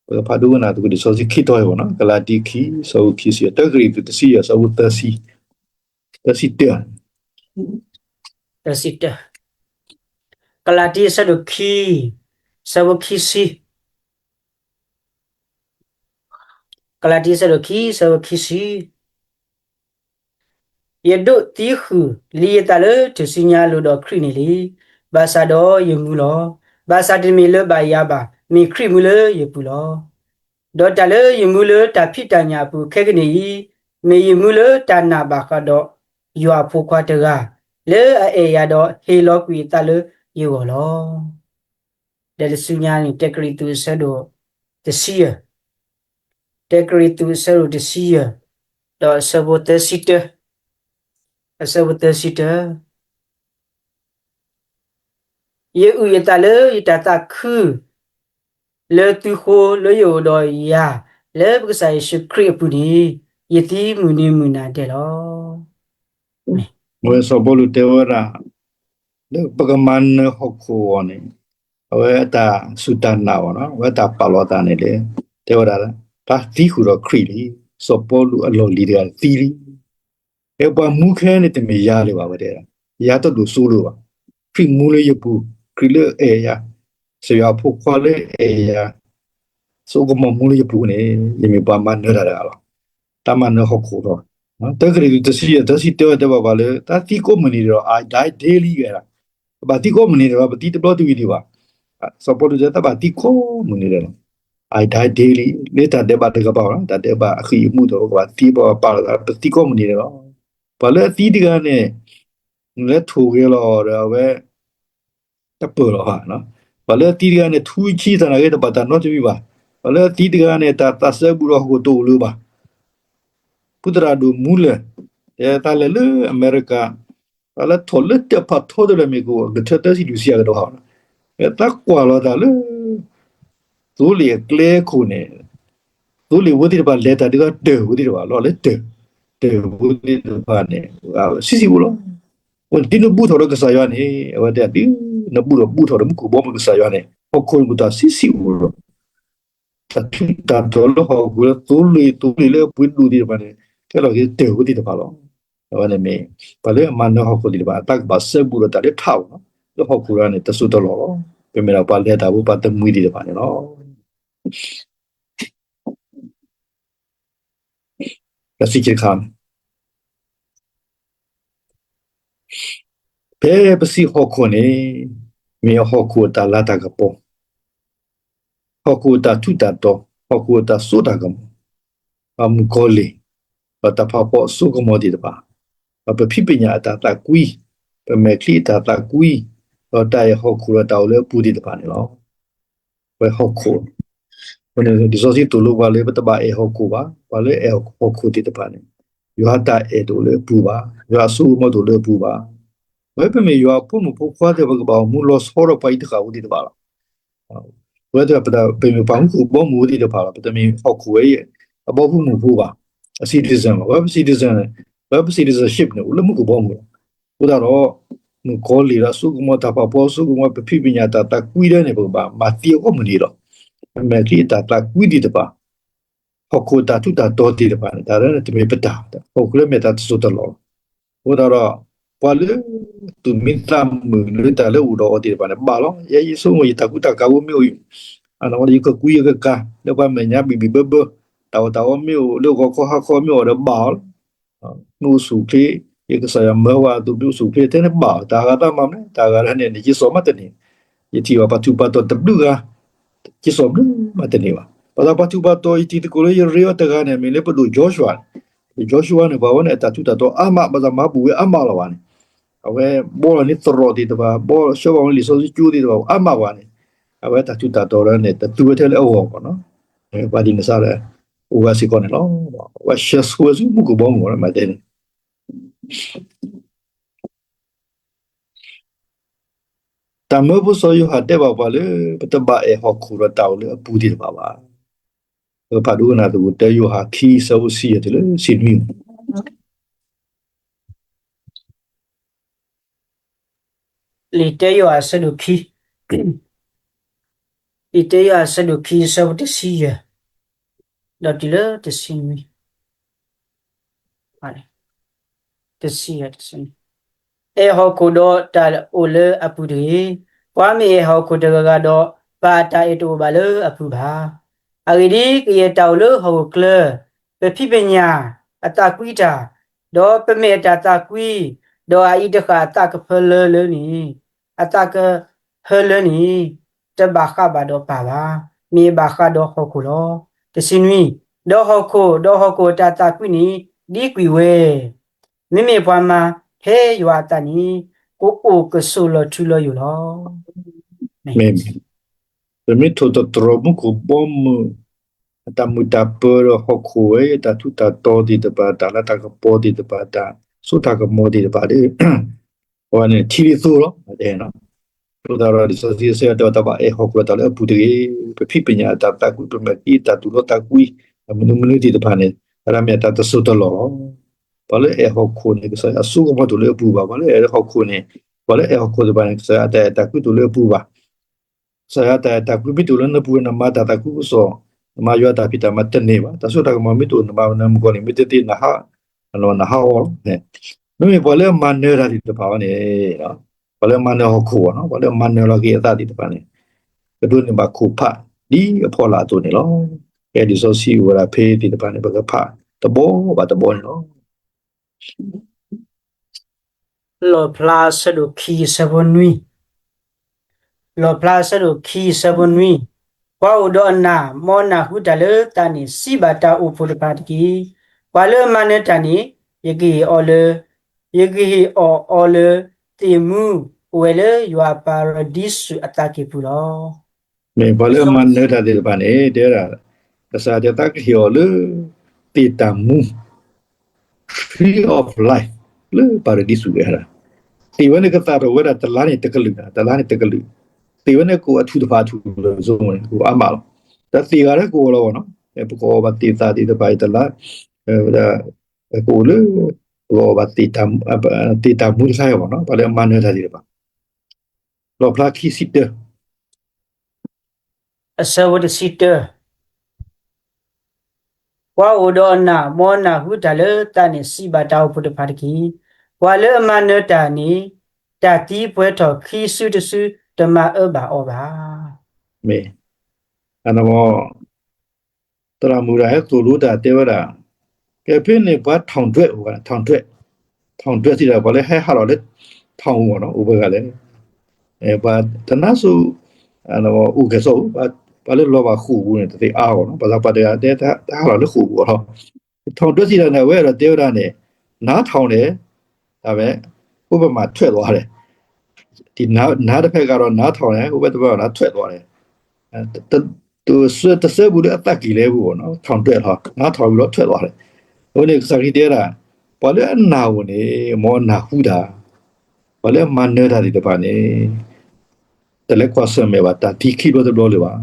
ပကဖးဒိကနၣ်သကိးလံာ်စီဆှံခံတီၤအံၤဘၣ်နီၤ, ကလၤတံခံ ဆၢဖိခံဆံ, တၢကရံၣ်သူးတဆံယဲၢ် ဆၢဖိသၢဆံ, သၢဆံတၢ, သၢဆံတၢ, ကလၤတံအဆၢဒိၣ်ခံ, ဆၢဖိခံဆံ, ကလၤတံအဆၢဒိၣ်ခံ ဆၢဖိခံဆံ, ယဒိးသံဃုာ်လံယသးလၢထူၣ်စုညါအလိၤဒီးခရံာ်န့ၣ်လံ, ဘၣ်ဆၣ်ဒီးယမူလီၤ. ဘၣ်ဆၣ်တမ့ၢ်လၢဘၣ်ယၤဘၣ်, မ့ၢ်ခရံာ်မူလၢယပူၤလီၤ. ဒီးတၢ်လၢယမူလၢတၢ်ဖံးတၢ်ညၣ်အပူၤခဲကနံၣ်အံၤ, မ့ၢ်ယမူလၢတၢ်နာ်ဘၣ်ဃးဒီးယွၤအဖိခွါတဂၤ, လၢအအဲၣ်ယၤဒီးဟ့ၣ်လီၤကွံာ်အသးလၢယဂီၢ်လီၤ. ဒီးတဆူညါန့ၣ် တၢကရံၣ်သူးအဆၢဒိၣ်တဆံယဲၢ်, တၢကရံၣ်သူးအဆၢဒိၣ်တဆံယဲၢ်, ဒီးအဆၢဖိသၢဆံတၢ, အဆၢဖိသၢဆံတၢ, ယအုၣ်ယသးလၢယတၢ်သးခု လၢသုဃိလၢယအိၣ်ဒီးယၤ လၢပကစၢ်ယ့ၣ်ၡူးခရံာ်အပူၤန့ၣ်, ယသံမုၢ်နံၤမုၢ်နၤဒဲးလီၤ. အဝဲစီၤပီလူးတဲဝဲဒၣ် လၢပကမၤနၢၤဟီၣ်ခိၣ်အဂီၢ်န့ၣ်, အဝဲအတၢ်စူၢ်တၢ်နာ်အီၤနီၤ, အဝဲတၢ်ပာ်လီၤအသးန့ၣ်လၢ တဲဝဲဒၣ် တၢ်သံဃုာ်ဒီးခရံာ်လံ, စီၤပီလူးအလီၢ်လံၤတဂၤသံလံ. အဲပှၤမူခဲန့ၣ်တမ့ၢ်ယၤလၢၤဘၣ်ဝဲတဲ, ယၤတဒိၣ်စိလၢၤဘၣ်, ခရံာ်မူလၢယပူၤ, ခရံာ်လၢအအဲၣ်ယၤ, ကစၢ်ယွၤအဖိခွါလၢအအဲၣ်ယၤ, စိကမီၤမူလၢယပူၤန့ၣ် ယမ့ၢ်ပှၤမၤနၢၤတၢ်တဂၤလီၤ. တၢ်မၤနၢၤဟီၣ်ခိၣ်လီၤ. တၢကရံၣ်သူးတဆံယဲၢ် သၢဆံတၢတဲဘၣ်ပှၤလၢ တၢ်သံကိးမုၢ်နံၤဒီး I die daily ဝဲဒၣ်, ပဘၣ်သံကိးမုၢ်နံၤဒီး ပသံတဘျီတဝံၤဒံးဘၣ်. စီၤပီလူးတဲတၢ်ဘၣ်သံကိးမုၢ်နံၤဒီး I die daily လၢတၢ်ဒဲးဘးတကပၤဘၣ်, တၢ်ဒဲးဘးအဃံအမူဒီး ပကဘၣ်သံပှၤပာ်လီၤသး ပသံကိးမုၢ်နံၤန့ၣ်လီၤ. ပှၤလၢအသံတဂၤန့ၣ် လဲၤထိၣ်ဂဲၤလီၤဒီးအဝဲ တပၢၢ်လီၤဘၣ်. ပှၤလၢအသံတဂၤန့ၣ် ထူဆံသးနာ်က့ တဘၣ်တၢ်နီတမံၤဘၣ်. ပှၤလၢအသံတဂၤန့ၣ် တၢ်သးစဲဘူးဒီးဟီၣ်ခိၣ်တအိၣ်လၢၤဘၣ်. ဖုသရၣ်ဒိၣ်မူလၢာ် တဲသးလဲၤလၢအမဲရကၤ, သးလၢထီၣ်လၢတၢ်ဖးထီတလၢာ်မ့ၢ်ကအိၣ် ကထၢသၢဆံလွံၢ်ဆံအကဒီး, သးကွၢ်လီၤသးလၢ သိလ့ၣ်အကျဲခိၣ်န့ၣ် သိလ့ၣ်ဖိသ့ၣ်တဖၣ်လဲၤတၢ်ဒ်သိးတၢ်ဖိသ့ၣ်တဖၣ်လီၤ, လၢတၢ် တၢ်ဖိသ့ၣ်တဖၣ်န့ၣ် ဆံးဆံးအိၣ်လီၤ. အဃိန့ၣ် တုၤနဘူးထီၣ်ဒီးကစၢ်ယွၤန့ၣ် အဝဲတဲ တုၤနဘူးထီၣ်ဘူးထီၣ်ဒီးမူခိၣ်ဘီမုၢ်ကစၢ်ယွၤန့ၣ် ဟီၣ်ခိၣ်န့ၣ်ပူၤတၢ်ဆံးဆံးအိၣ်လီၤ. တၢ်ထူးတၢ်တီၤလၢဟီၣ်ခိၣ်လၢသိလ့ၣ် သိလ့ၣ်လၢအပှ့ၤဒိၣ်သ့ၣ်တဖၣ်န့ၣ် ကဲလီၤက့ၤတၢ်ဖိသ့ၣ်တဖၣ်လီၤ. အဝဲန့ၣ်မ့ၢ် ပှၤလၢအမၤနၢၤဟီၣ်ခိၣ်သ့ၣ်တဖၣ် အတၢ်ကဘၣ်စဲဘူးဒီးတၢ်လၢထးဘၣ်လီၤ. လၢဟီၣ်ခိၣ်တဂၤန့ၣ် တစိၢ်တလီၢ်လီၤ. ပမ့ၢ်ဒၣ်ပှၤလဲၤတၢ်ဖိပှၤတမှံၤသ့ၣ်တဖၣ်န့ၣ်လီၤ. တဆံခံတခါ, ဖဲပစံးဟီၣ်ခိၣ်န့ၣ် မ့ၢ်အဟီၣ်ခိၣ်အတၢ်လၤတၢ်ကပီၤ, ဟီၣ်ခိၣ်အတၢ်ထူးတၢ်တီၤ, ဟီၣ်ခိၣ်အတၢ်စိတၢ်ကမီၤ, ပှၤမုၣ်ကီၤလံၢ်, ပှၤတၢ်ဖးဖီအစိကမီၤသ့ၣ်တဖၣ်, ပှၤပဖံးပညၣ်အတၢ်သးကွံ, ပမဲာ်ချံအတၢ်သးကွံ, ဒီးတၢ်အဲၣ်ဟီၣ်ခိၣ်ဒီးတၢ်အိၣ်လၢအပူၤသ့ၣ်တဖၣ်န့ၣ်လီၤ. ဝဲဟီၣ်ခိၣ်, အဃိန့ၣ် လံာ်စီဆှံသိၣ်လိပှၤလၢပတဘၣ်အဲၣ်ဟီၣ်ခိၣ်ဘၣ်. ပှၤလၢအအဲၣ်ဟီၣ်ခိၣ်သ့ၣ်တဖၣ်န့ၣ် ယွၤတၢ်အဲၣ်တအိၣ်လၢအပူၤဘၣ်, ယွၤအစိကမီၤတအိၣ်လၢအပူၤဘၣ်. ဝဲပမ့ၢ်ယွၤအဖိမုၣ်ဖိခွါသ့ၣ် ပကဘၣ်အိၣ်မူလီၤဆီဒီးပှၤအံၤတဃၣ်ဖိသ့ၣ်တဖၣ်လီၤ. ဝဲပမ့ၢ်ပှၤမူခိၣ်ဘီမုၢ်ဖိသ့ၣ်တဖၣ်လီၤ. ပတမ့ၢ်ဟီၣ်ခိၣ်ဝဲအံၤ အဘီဖိမုၢ်ဖိဘၣ်, အ citizen ဘၣ်. ဝဲပ citizen, ဝဲပ citizenship န့ၣ် အိၣ်လၢမူခိၣ်ဘီမုၢ်လီၤ. အဃိသတးဒီး မုၣ်ကီၤလံၢ်ဒီးအစိကမီၤ တၢ်ဖးဖီအစိကမီၤ ပဖံးပညၣ်တၢ်သးကွံဒၣ်န့ၣ် ပကဘၣ်မၤသံအဂီၢ်မုၢ်နံၤလီၤ. ပမဲာ်ချံအတၢ်သးကွံသ့ၣ်တဖၣ်, ဟီၣ်ခိၣ်အတၢ်ထူးတၢ်တီၤသ့ၣ်တဖၣ်န့ၣ် တၢ်ဒၣ်န့ၣ်တမ့ၢ်ပတၢ်, ဟီၣ်ခိၣ်လၢမဲာ်တၢ်တစိၢ်တလီၢ်လီၤ. အဃိသတးဒီး ပှၤလၢသူၣ်မံသးမုာ်လၢတၢ်လၢအအိၣ်ဒီးအီၤသ့ၣ်တဖၣ်န့ၣ် ဘၣ်လီၤ. ယဲယဆိကမိၣ် ယတၢ်ကူတၢ်ကၤဖိမ့ၢ်အိၣ်, ယကကူယကကၤ လၢပှၤမဲာ်ညါဘံၣ်ဘံၣ်ဘၢဘၢ, တၢ်အီၣ်တၢ်အီမ့ၢ်အိၣ် လၢဂီၤခီဟါခီမ့ၢ်အိၣ်ဒီးဘၣ်လီၤ. မ့ၢ်အိၣ်ဆူၣ်ချ့, ယကစၢ်ယွၤမၢဝဲအသိး မ့ၢ်အိၣ်ဆူၣ်ချ့ထဲန့ၣ်ဘၣ်လီၤ. တၢ်ဂၤသးမၤမနုၤ တၢ်ဂၤတဂၤန့ၣ်န့ၣ် ယစိာ်မးတန့ၢ်, ယထံၣ်ဘၣ်ပှၤထူးပှၤတီၤတဘျုးဂၤ ယစိာ်ဘျုးမးတန့ၢ်ဘၣ်. ဘၣ်ဆၣ်ပှၤထူးပှၤတီၤ ယတံၤသကိးလၢယရ့အီၤတဂၤန့ၣ် မ့ၢ်လၢပဒိၣ် Joshua န့ၣ်, ပဒိၣ် Joshua န့ၣ် ပှၤဝဲန့ၣ် အတၢ်ထူးတၢ်တီၤအါမး ဘၣ်ဆၣ်မၤဘူၣ်ဝဲအါမးလီၤဘၣ်န့ၣ်, အဝဲဘှီလီၤန့ၢ်သရိာ်သ့ၣ်တဖၣ်, ဘှီဆှၢဘၣ်ဝဲလံာ်စီဆှံကၠိသ့ၣ်တဖၣ် အါမးဘၣ်န့ၣ်, အဝဲတၢ်ထူးတၢ်တီၤလၢန့ၣ် တသူဝဲထဲလၢအဂီၢ်ဘၣ်နီၤ. ပှၤဒ်န့ၣ်စ့ၢ်လၢ အိၣ်ဝဲစ့ၢ်ကီးန့ၣ်လီၤ. အဝဲဆှၢဆိဝဲဆူမူခိၣ်ဘီမုၢ်လီၤ မ့ၢ်တဲန့ၣ် တၢ်မၢဖိစီၤယိၤဟၣ်တဲဘၣ်ပှၤလၢ ပတဘၣ်အဲၣ်ဟီၣ်ခိၣ်ဒီးတၢ်အိၣ်လၢအပူၤသ့ၣ်တဖၣ်ဘၣ်. ပကဖးဒိကနၣ်သကိး တၢယိၤဟၣ်ခံ ဆၢဖိဆံယဲၢ်တုၤလၢဆံနွံ. လံာ်တၢယိၤဟၣ်အဆၢဒိၣ်ခံ, လံာ်တ့ယွၤအဆၢဒိၣ်ခံ အဆၢဖိတဆံယဲၢ် ဒီးတုၤလၢတဆံနွံ, တဆံယဲၢ်, တဆံနွံ, အဲၣ်ဟီၣ်ခိၣ်ဒီးတၢ်အိၣ်လၢအပူၤတဂ့ၤ. ပှၤမ့ၢ်အဲၣ်ဟီၣ်ခိၣ်တဂၤဂၤဒီး, ပၢ်အတၢ်အဲၣ်တအိၣ်ဘၣ်လၢအပူၤဘၣ်. အဂ့ၢ်ဒ်အံၤ, ကယဲၢ်တၢ်အိၣ်လၢဟီၣ်ခိၣ်ချၢ, ပဖံးပညၣ်, အသးကွံတၢ်, ဒီးပမဲာ်အတၢ်သးကွံ, ဒီးအအံၤတဃၣ်အသးကဖၢလၢလၢန့ၣ်, အသးကဖၢလၢန့ၣ်, တဘၣ်ဃးဘၣ်ဒီးပၢ်ဘၣ်, မ့ၢ်ဘၣ်ဃးဒီးဟီၣ်ခိၣ်လီၤ. တဆံနွံ, ဒီးဟီၣ်ခိၣ်, ဒီးဟီၣ်ခိၣ်အတၢ်သးကွံန့ၣ် ဒံကွံာ်ဝဲ, မ့မ့ၢ်ပှၤမၤဟဲယွၤအသးန့ၣ်, ကအိၣ်ကဆိးလီၤထူလီၤယိာ်လီၤ. မ့ၢ်, ပမ့ၢ်ထိၣ်သတြီၤမူခိၣ်ဘီမုၢ် အတၢ်မုာ်တၢ်ပၢၤဒီးဟီၣ်ခိၣ်ဝဲ, တၢ်ထူးတၢ်တီၤသ့ၣ်တဖၣ်, တၢ်လၤတၢ်ကပီၤသ့ၣ်တဖၣ်, တၢ်စိတၢ်ကမီၤသ့ၣ်တဖၣ်ဒီး အဝဲန့ၣ်ထံဒ်သိလီၤ. အတဲ, အဃိသတးဒီး လံာ်စီဆှံတဲဝဲ တၢ်ဘၣ်အဲၣ်ဟီၣ်ခိၣ်ဒီးတၢ်လၢအပူၤတဂ့ၤ. ပဖံးပညၣ်အတၢ်သးကွံ, ပမဲာ်ချံအတၢ်သူၣ်လီသးကွံ, အမနုၤမနုၤသ့ၣ်တဖၣ်န့ၣ်, အဝဲဒၣ်မ့ၢ်အတၢ်တစိၢ်တလီၢ်လီၤ. ပှၤလၢအဲၣ်ဟီၣ်ခိၣ်န့ၣ် ကစၢ်ယွၤအစိကမီၤတအိၣ်လၢအပူၤဘၣ်. ပှၤလၢအဲၣ်ဟီၣ်ခိၣ်န့ၣ်, ပှၤလၢအဲၣ်ဟီၣ်ခိၣ်သ့ၣ်တဖၣ်န့ၣ် ကစၢ်ယွၤအတၢ်အဲၣ်တၢ်ကွံတအိၣ်လၢအပူၤဘၣ်. ကစၢ်ယွၤအတၢ်အဲၣ်တၢ်ကွံမ့ၢ်တအိၣ်လၢနပူၤ, နမၤတၢ်သးခုကစီၣ်, နမၤယွၤအတၢ်ဖံးတၢ်မၤတန့ၢ်ဘၣ်. တၢ်စိတၢ်ကမီၤမ့ၢ်တအိၣ်, နမၤနမူကီၢ်န့ၣ် မ့ၢ်တသ့နဟး, နဟးဂီၤလီၤ. မ့မ့ၢ်ပှၤလၢအမၤနၢၤတၢ်သ့ၣ်တဖၣ်န့ၣ်, ပှၤလၢအမၤနၢၤဟီၣ်ခိၣ်, ပှၤလၢအမၤနၢၤလီၤက့ၤအသးသ့ၣ်တဖၣ်န့ၣ်, ကဒိးန့ၢ်ဘၣ်ခိၣ်ဖးဒ်အဖီလာ်အသိးန့ၣ်လီၤ. ကဲလံာ်စီဆှံအိၣ်ဝဲဒၣ်ဖဲသ့ၣ်တဖၣ်န့ၣ် ပကဖးတဘီဘၣ်တဘီန့ၣ်လီၤ. လီၣ်ဖျါအဆၢဒိၣ်ခံအဆၢဖိနွံ, လီၣ်ဖျါအဆၢဒိၣ်ခံအဆၢဖိနွံ, ပှၤအိၣ်ဒီးအနၢ် မ်အနၢ်ဟူတၢ်လၢသးန့ၣ် စံးဘၣ်တၢ်အိၣ်ဖှိၣ်တဖၣ်တက့ၢ်. ပှၤလၢအမၤနၢၤတၢ်န့ၣ်, ယကဟ့ၣ်အီၤလၢ, ယကဟ့ၣ်အီၤအီၤလၢ သ့ၣ်မူအိၣ်ဝဲလၢယွၤအပၤရဒံစူးအသးကံၢ်ပူၤလီၤ. မ့ၢ်ပှၤလၢအမၤနၢၤတၢ်သ့ၣ်တဖၣ်န့ၣ် တဲဝဲဒၣ်, ကစၢ်ယွၤတဲသးကဟ့ၣ်အီၤလၢ သ့ၣ်တၢ်မူ tree of life လၢပၤရဒံစူးဝဲဒၣ်, သ့ၣ်ဝဲန့ၣ်ကသၣ်ထီၣ်ဝဲဒၣ်တလါန့ၣ်တကလုာ်, တလါန့ၣ်တကလုာ်, သ့ၣ်ဝဲန့ၣ်ကအိၣ်အထူၣ်တဖၣ်အထူၣ်လၢအါမးလီၤ. တၢ်သ့ၣ်ဂၤလၢကအိၣ်လီၤဘၣ်နီၤ, ပကအီၣ်ဘၣ်သ့ၣ်သၣ်သ့ၣ်တဖၣ်အံၤတလါ, ဝဲဒၣ်, ကအိၣ်လၢ, ပကအီၣ်ဘၣ်, သ့ၣ်တၢ်မူတခါအံၤဘၣ်နီၤ, ပှၤလၢအမၤနၢၤတၢ်သ့ၣ်တဖၣ် လီၣ်ဖျါခံဆံတၢ, အဆၢဖိတဆံတၢ, ပှၤအိၣ်ဒီးအနၢ် မ်အနၢ်ဟူတၢ်လၢသးန့ၣ် စံးဘၣ်တၢ်အိၣ်ဖှိၣ်တဖၣ်တက့ၢ်. ပှၤလၢအမၤနၢၤတၢ်န့ၣ်, တၢ်သံပှဲၤထီၣ်ခံစုတစု တမၤအၢဘၣ်အီၤဘၣ်. မ့ၢ်, အ, သရၣ်မုၣ်တဂၤဟဲသိၣ်လိတၢ်တဲဝဲဒၣ်, ကဲဖဲန့ၣ်ပှၤ ထောင်ချောက်, ထောင်ချောက်, ထောင်ချောက် စံးဒၣ် ပှၤလၢဟဲဟးထီၣ်လၢ ထောင် အိၣ်နီၤ, အိၣ်ပှဲၤဂၤလဲၣ်, ပှၤတနါစိၤ, အိၣ်ကဲၣ်ဆိး, ပှၤလၢလီၤဘၣ်ဃိာ်ပူၤန့ၣ် တသ့အါအီၤနီၤ, ဘၣ်ဆၣ်ပှၤတဂၤတဲတဟးထီၣ်လၢဃိာ်ပူၤအီၤလီၤ. ထောင်ချောက် စံးဒၣ်န့ၣ် အဝဲအဲၣ်ဒိးတဲဝဲဒၣ်န့ၣ်, နားထောင်တယ်, ဒါပေမဲ့, ကိုယ့်ဘက်မှာ ထွက်သွားတယ်. ဒီနား, နားတစ်ဖက်က နားထောင်တယ်, ဟိုဘက်တစ်ဖက်က ထွက်သွားတယ်. တ, တ, တစဲဘူးလၢအသးကံၢ်လၢၤဘူးနီၤ, ထောင်ချောက် လီၤ, နားထောင်ပြီးတော့ ထွက်သွားတယ်. အဃိန့ၣ် ကစၢ်ခရံာ်တဲဒၣ်, ပှၤလၢအနၢ်အိၣ်န့ၣ် မ်အနၢ်ဟူတၢ်, ပှၤလၢအမၤနၢၤတၢ်သ့ၣ်တဖၣ်န့ၣ် တလဲၤကွၢ်ဆၢၣ်မဲာ်ဘၣ် တၢ်သံခံဘျီတဘျီလၢၤဘၣ်.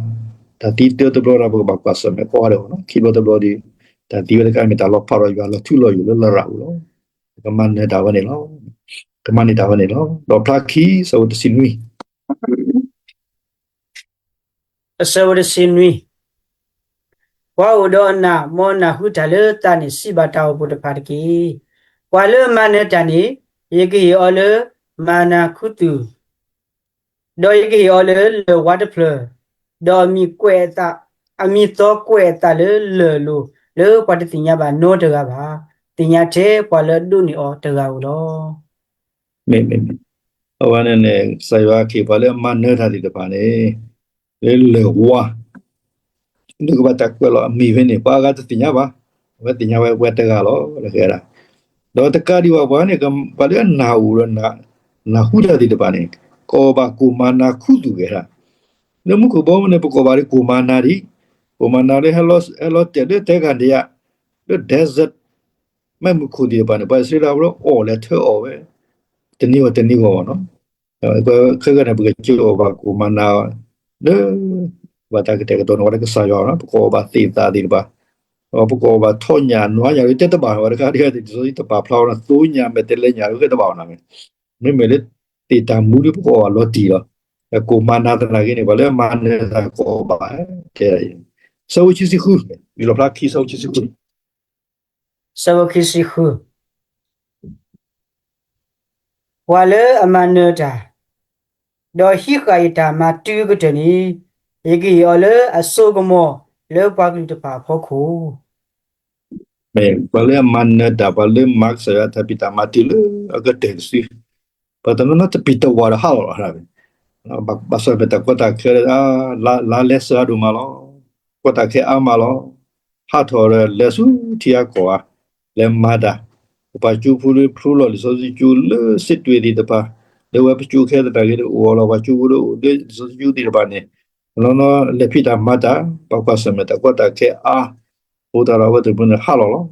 တၢ်သံတၢတဘျီဒီး ပကဘၣ်ကွၢ်ဆၢၣ်မဲာ်ကိးဂၤဒဲးနီၤ, ခံဘျီတဘျီဒီး, တၢ်သံဝဲတခါမ့ၢ်တၢ်လီၤဖးဒီးယွၤလီၤထူလီၤယိာ်လၢလရာ်ပူၤလီၤ. ကမၤနၢၤတၢ်ဝဲန့ၣ်လီၤ. ကမၤန့ၢ်တၢ်ဝဲန့ၣ်လီၤ. လီၣ်ဖျါခံ အဆၢဖိတဆံနွံ, အဆၢဖိတဆံနွံ, ပှၤအိၣ်ဒီးအနၢ် မ်အနၢ်ဟူတၢ်လၢသးန့ၣ် စံးဘၣ်တၢ်အိၣ်ဖှိၣ်တဖၣ်တက့ၢ်. ပှၤလၢအမၤနၢၤတၢ်န့ၣ်, ယကဟ့ၣ်အီၤလၢမၤနၤခူသူၣ်, ဒီးယကဟ့ၣ်အီၤလၢလၢၢ်ဝါတဖျၢၣ်, ဒီးအမံၤကွဲးအသး, အမံၤသီကွဲးအသးလၢလၢၢ်လိၤ လၢပှၤတသ့ၣ်ညါဘၣ်နီတဂၤဘၣ်, သ့ၣ်ညါထဲပှၤလၢအဒိးန့ၢ်အီၤတဂၤဧိၤလီၤ. မ့ၢ်, မ့ၢ်, မ့ၢ်, အဝဲန့ၣ်န့ၣ် ကစၢ်ယွၤကဟ့ၣ်ပှၤလၢအမၤနၢၤတၢ်သ့ၣ်တဖၣ်န့ၣ်, လၢလၢၢ်ဝါ နကဘၣ်တၢ်ကွဲးလီၤအမံၤဖဲန့ၣ် ပှၤအါဂၤတသ့ၣ်ညါဘၣ်, အဝဲသ့ၣ်ညါဝဲပှၤတဂၤလီၤ လၢကဲဒၣ်. ဒီးတကးဒံးဘၣ်ပှၤန့ၣ် ပှၤလၢအနၢ်အိၣ်ဒီး နၢ်ဟူတၢ်သ့ၣ်တဖၣ်န့ၣ် ကအီၣ်ဘၣ်ကိၣ်မၤနၤခူသူၣ်ကဲဒၣ်. လၢမူခိၣ်ဘီမုၢ်န့ၣ် ပကအီၣ်ဘၣ်ဒီးကိၣ်မၤနၤဒံး, ကိၣ်မၤနၤလၢဟဲလီၤတဲာ်လၢတဲဂၤဒံးယါ, လၢ desert မ့ၢ်မူခိၣ်သ့ၣ်တဖၣ်န့ၣ် ပှၤအံၣ်စရ့လးဖိလၢအီၣ်လဲၤထၢအီၣ်ဝဲ တနံၤဂီၢ်တနံၤဂီၢ်နီၤ. ခဲကနံၣ်န့ၣ် ပကစၢ်အီၣ်ဘၣ်ကိၣ်မၤနၤ လၢ ဘၣ်တၢ်ကတဲာ်ကတီၤန့ၣ် ပှၤလၢကစၢ်ယွၤနီၤ ပကအီၣ်ဘၣ်သ့ၣ်သၣ်သ့ၣ်တဖၣ်, ပကအီၣ်ဘၣ်ထီညၣ်နွါညၣ်ဒ်တဲတဘၣ် ပှၤတခါဒ်လံာ်စီဆှံတပာ်ဖျါအီၤန့ၣ် သိညၣ်မဲာ်တဲးလဲးညၣ်ဒ်တဲတဘၣ်အီၤန့ၣ်, မ့မ့ၢ်လၢ သ့ၣ်တၢ်မူဒ်ပကအီၣ်ဘၣ်လီၤတံၢ်လီၤ. ကိးမၤနၤသနာ်က့န့ၣ် ပှၤလၢအမၤနၢၤတၢ်ကိးဘၣ်, တဲ, ဆၢဖိခံဆံဃု, လံာ်လီၣ်ဖျါခံ ဆၢဖိခံဆံဃု, ဆၢဖိခံဆံဃု, ပှၤလၢအမၤနၢၤတၢ်, ဒီးဟံးဃာ်ယတၢ်မၤတုၤအကတၢၢ်န့ၣ်, ယကဟ့ၣ်အီၤလၢအစိကမီၤလၢပှၤကလုာ်တဖၣ်အဖီခိၣ် မ့ၢ်ပှၤလၢအမၤနၢၤတၢ်, ပှၤလၢမၤကစၢ်ယွၤအတၢ်ဖံးတၢ်မၤတုၤလၢအကတၢၢ်တစု, ပှၤတနီၤနီၤတပံၤတဝၢ်ဒီးဟးလီၤလီၤ, ဘၣ်ဆၣ်မ့ၢ်တၢ်ကီတၢ်ခဲ, လါလဲၤစၢၤအါဒိၣ်မးလီၤ, ကီတၢ်ခဲအါမးလီၤ, ဟးထီၣ်ဒီးလဲၤဆူထံအါကီၢ်ဧါ, လဲၤမၤတၢ်, ပှၤကၠိဖိလၢဖျိလီၤလံာ်စီဆှံကၠိလၢစ့တွ့ၣ်သ့ၣ်တဖၣ်, လၢဝဲပကၠိခဲသနာ်က့ဒီး အိၣ်အီၤလီၤ, ပှၤကၠိဖိလၢအိၣ်လၢလံာ်စီဆှံကၠိသ့ၣ်တဖၣ်န့ၣ်, တနီၤနီၤလဲၤဖံးတၢ်မၤတၢ်, ဘၣ်ကွၢ်ဆၢၣ်မဲာ်တၢ်ကီတၢ်ခဲအါ, အဃိသတးဒီးအဝဲသ့ၣ်တဖၣ်န့ၣ်ဟးလီၤ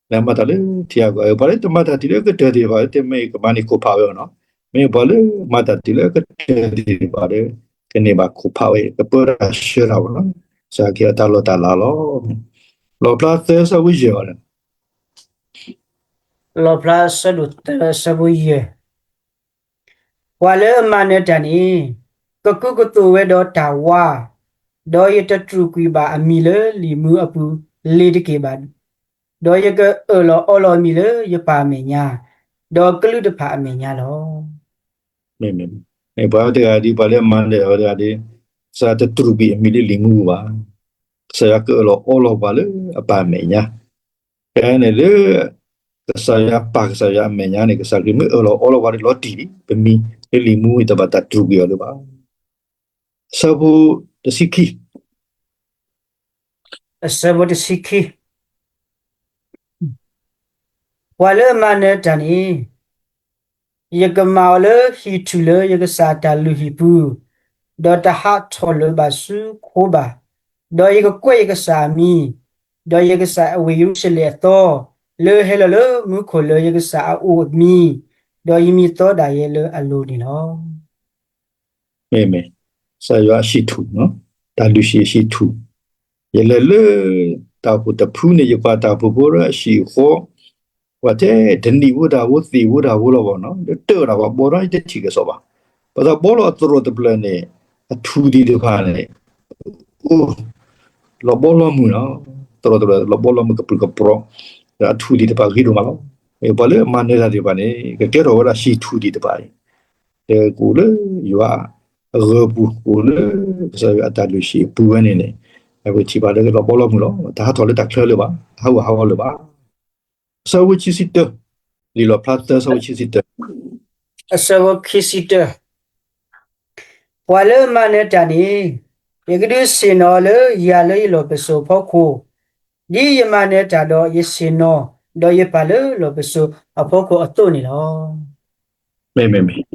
လီၤ လဲၤမၤတၢ်လၢထံအါကီၢ်, ပှၤလၢတမၤတၢ်တုၤလၢအကတၢၢ်သ့ၣ်တဖၣ် တမ့ၢ်ကမၤန့ၢ်ခိၣ်ဖးဝဲဘၣ်နီၤ, မ့ၢ်ပှၤလၢမၤတၢ်တုၤလၢအကတၢၢ်သ့ၣ်တဖၣ်ဒီး ကန့ၢ်ဘၣ်ခိၣ်ဖးဝဲ ကပၢတၢ်ဆှၢတၢ်ဘၣ်နီၤ, စၢက့ၤအတၢ်လီၢ်တၢ်လၤလီၤ. လီၣ်ဖျါသၢဆၢဖိယဲၢ်အီၤဒီး လီၣ်ဖျါဆၢဒိၣ်သၢဆၢဖိယဲၢ်, ပှၤလၢအမၤနၢၤတၢ်န့ၣ် ကကူးကသိးဝဲဒီးတၢ်ဝါ, ဒီးယတတြူာ်ကွံာ်ဘၣ်အမံၤလၢလံာ်မူအပူၤလ့ၤတက့ၢ်ဘၣ်, ဒီးယကအၢၣ်လီၤအီလီၤအမံၤလၢယပၢ်အမဲာ်ညါ, ဒီးကလုာ်တဖၣ်အမဲာ်ညါလီၤ. မ့ၢ်, မ့ၢ်ပှၤတဂၤဒ် ပှၤလၢအမၤနၢၤတၢ်ဝဲတဂၤဒ်, ကစၢ်ယွၤတတြူာ်ကွံာ်အမံၤလၢလံာ်မူပူၤဘၣ်, ကစၢ်ယွၤကအၢၣ်လီၤအီလီၤပှၤလၢအပၢ်အမဲာ်ညါ, ဖဲန့ၣ်လၢ ကစၢ်ယွၤပၢ်ကစၢ်ယွၤအမဲာ်ညါန့ၣ် ကစၢ်ခရံာ်မ့ၢ်အၢၣ်လီၤအီလီၤပှၤဒီးလီၤတံၢ်လံ, ပမံၤလၢလံာ်မူတဘၣ်တၢ်တြူာ်ကွံာ်အီၤလၢၤဘၣ်. ဆၢဖိတဆံခံ, အဆၢဖိတဆံခံ, ပှၤလၢအမၤနၢၤတၢ်န့ၣ် ယကမၤအီၤလၢဟံၣ်ထူၣ်လၢယကစၢ်အတၢ်လုၢ်ဟံၣ်ပူၤ, ဒီးတဟးထီၣ်လၢၤဘၣ်ဆူခိဘၣ်, ဒီးယကကွဲးယကစၢ်အမံၤ, ဒီးယကစၢ်အဝ့ၢ်ယရူၤၡလ့ၣ်အသီ, လၢဟဲလီၤလၢမူခိၣ်လၢယကစၢ်အအိၣ်အမံၤ, ဒီးယမံၤသီဒၣ်ယဲလၢအလိၤန့ၣ်လီၤ. မ့ၢ်, မ့ၢ်, ကစၢ်ယွၤအဟံၣ်ထူၣ်, တၢ်လုၢ်ဟံၣ်အဟံၣ်ထူၣ်, ယလဲၤလၢ တၢ်အိၣ်ဖှိၣ်တဖုန့ၣ် ယကွၢ်တၢ်အိၣ်ဖှိၣ်ဖိလၢအဟံၣ်အဃီ, ပှၤထဲတနံၣ်ဖိတၢ်ဖိသ့ၣ်ဖိတၢ်ဖိလီၤဘၣ်နီၤ, လၢတၢၢ်တၢ်ပှၤဘီထီၣ်တထံၣ်ကစီၣ်ဘၣ်, ပှၤသးဘီလီၤအသရိာ်တဖျၢၣ်န့ၣ်, အထူၣ်သ့ၣ်တဖၣ်န့ၣ် အိၣ်, လီၤဘီလီၤမုၢ်လီၤ, သရိာ်တဖျၢၣ်လီၤဘီလီၤမုၢ်ကပြုၢ်ကပြီၢ်, ဒီးအထူၣ်သ့ၣ်တဖၣ်ဂ့ၤဒိၣ်မးလီၤ. ပှၤလၢအမၤနၢၤတၢ်သ့ၣ်တဖၣ်န့ၣ် ကကဲထီၣ်ဝဲဒၣ်ဟံၣ်ထူၣ်သ့ၣ်တဖၣ်အံၤ, ဒီးကအိၣ်လၢယွၤအဂၢၤပူၤ, ကအိၣ်လၢကစၢ်ယွၤအတၢ်လုၢ်ဟံၣ်အပူၤဝဲန့ၣ်န့ၣ်, ပထံၣ်ဘၣ်လၢလီၤဘီလီၤမုၢ်လီၤ, တဟးထီၣ်လၢတၢ်ချၢလၢၤဘၣ်, တဟးဂူာ်ဟးဂီၤလၢၤဘၣ်. ဆၢဖိခံဆံတၢ, လံာ်လီၣ်ဖျါသၢဆၢဖိခံဆံတၢ, အဆၢဖိခံဆံတၢ, ပှၤလၢအမၤနၢၤတၢ်န့ၣ်, ယကဒုးဆ့ၣ်နီၤလၢယၤလၢယလီၢ်ပစိာ်အဖီခိၣ်, ဒ်ယမၤနၢၤတၢ်ဒီးယဆ့ၣ်နီၤ, ဒီးယပာ်လၢလီၢ်ပစိာ်အဖီခိၣ်အသိးန့ၣ်လီၤ. မ့ၢ်, မ့ၢ်, မ့ၢ်,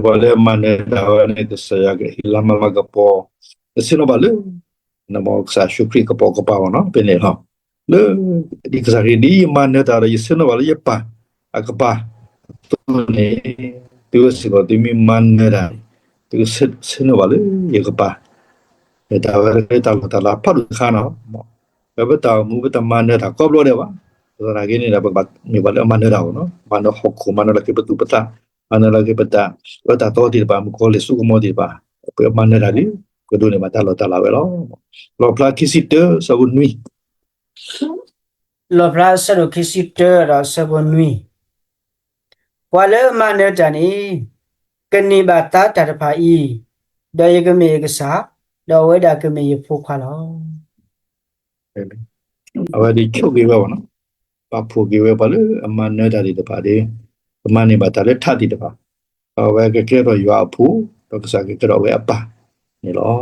ပှၤလၢအမၤနၢၤတၢ်ဝဲန့ၣ် ကစၢ်ယွၤကဟ့ၣ်လၤမၤလၤကပီၤ, ကဆ့ၣ်နီၤဘၣ်လၢ ကစၢ်ယ့ၣ်ၡူးခရံာ်ကပိာ်ကပၤဘၣ်နီၤ, ဖဲန့ၣ်လီၤ. လၢ ဒ်ကစၢ်ခရံာ် ဒ်ယမၤနၢၤတၢ်ဒီး ယဆ့ၣ်နီၤဘၣ်လၢယပၢ်အကပၤအသိးန့ၣ်, သုဝဲစ့ၢ်ကီး သုမ့ၢ်မၤနၢၤတၢ်န့ၣ်, သုကဆ့ၣ်နီၤဘၣ်လၢယကပၤ, တၢ်ဝဲတၢ်လီၢ်တၢ်လၤဖးဒိၣ်တခါနီၤ, ပဝဲပတၢ်အိၣ်မူ ပတမၤနၢၤတၢ်ကိးဘျီဒဲးဘၣ်, သနာ်က့န့ၣ်ဒီး ပကဘၣ်မ့ၢ်ပှၤလၢအမၤနၢၤတၢ်အီၤနီၤ, မၤနၢၤဟီၣ်ခိၣ်, မၤနၢၤလီၤက့ၤပသူၣ်ပသး, မၤနၢၤလီၤက့ၤပတၢ်အၢတၢ်သီသ့ၣ်တဖၣ်, မုၣ်ကီၤလံၢ်စိကမီၤသ့ၣ်တဖၣ်, ပမၤနၢၤတၢ်လံ, ကဒိးန့ၢ်ဘၣ်တၢ်လီၢ်တၢ်လၤဝဲလီၤ. လီၣ်ဖျါခံဆံတၢ ဆၢဖိနွံ, လီၣ်ဖျါဆၢဒိၣ်ခံဆံတၢဒီးဆၢဖိနွံ, ပှၤလၢအမၤနၢၤတၢ်န့ၣ်, ကန့ၢ်ဘၣ်သါတၢ်တဖၣ်အံၤ, ဒီးယကမ့ၢ်အကစၢ်, ဒီးအဝဲဒၣ်ကမ့ၢ်ယဖိခွါလီၤ. အဝဲဒၣ်ဆိၣ်ဂ့ၤဝဲဘၣ်နီၤ, ပာ်ဖှိၣ်က့ၤဝဲပှၤလၢအမၤနၢၤတၢ်သ့ၣ်တဖၣ်ဒီး, ကမၤန့ၢ်ဘၣ်တၢ်လၢထးသ့ၣ်တဖၣ်, အဝဲကကဲထီၣ်ယွၤအဖိ, ဒီးကစၢ်ကကဲထီၣ်အဝဲအပၢ်န့ၣ်လီၤ.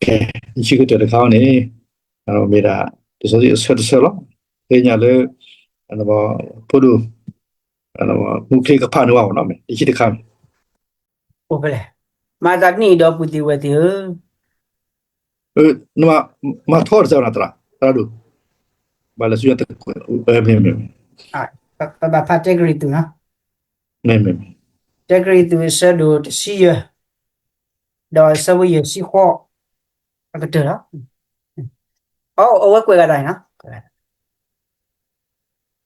ကဲ, တဆံကတၢၢ်တခါန့ၣ်, မ့ၢ်ဒၣ် လံာ်စီဆှံအဆၢတဆၢလီၤ. သ့ၣ်ညါလၢ ဖိဒိၣ် မူချ့ကဖးန့ၢ်ဝဲနီၤ, တဆံတခါန့ၣ်, မၤသးဒ်န့ၣ်ဒီးပုၢ်သ့ၣ်ဝဲၢ်သ့ၣ်ဧၢ, မၤထီတစဲးနၤ သရၣ်, သရၣ်ဒိၣ်, ဘၣ်လၢဆူညါ, မ့ၢ်, ပဘၣ်ဖးတၢကရံၣ်သူးနီၤ, မ့ၢ်, တၢကရံၣ်သူးအဆၢဒိၣ်တဆံယဲၢ်, ဒီးအဆၢဖိယဲၢ်ဆံဃိး အကတၢၢ်လီၤ. အဝဲကွဲးဂၤသးန့ၣ်နီၤ,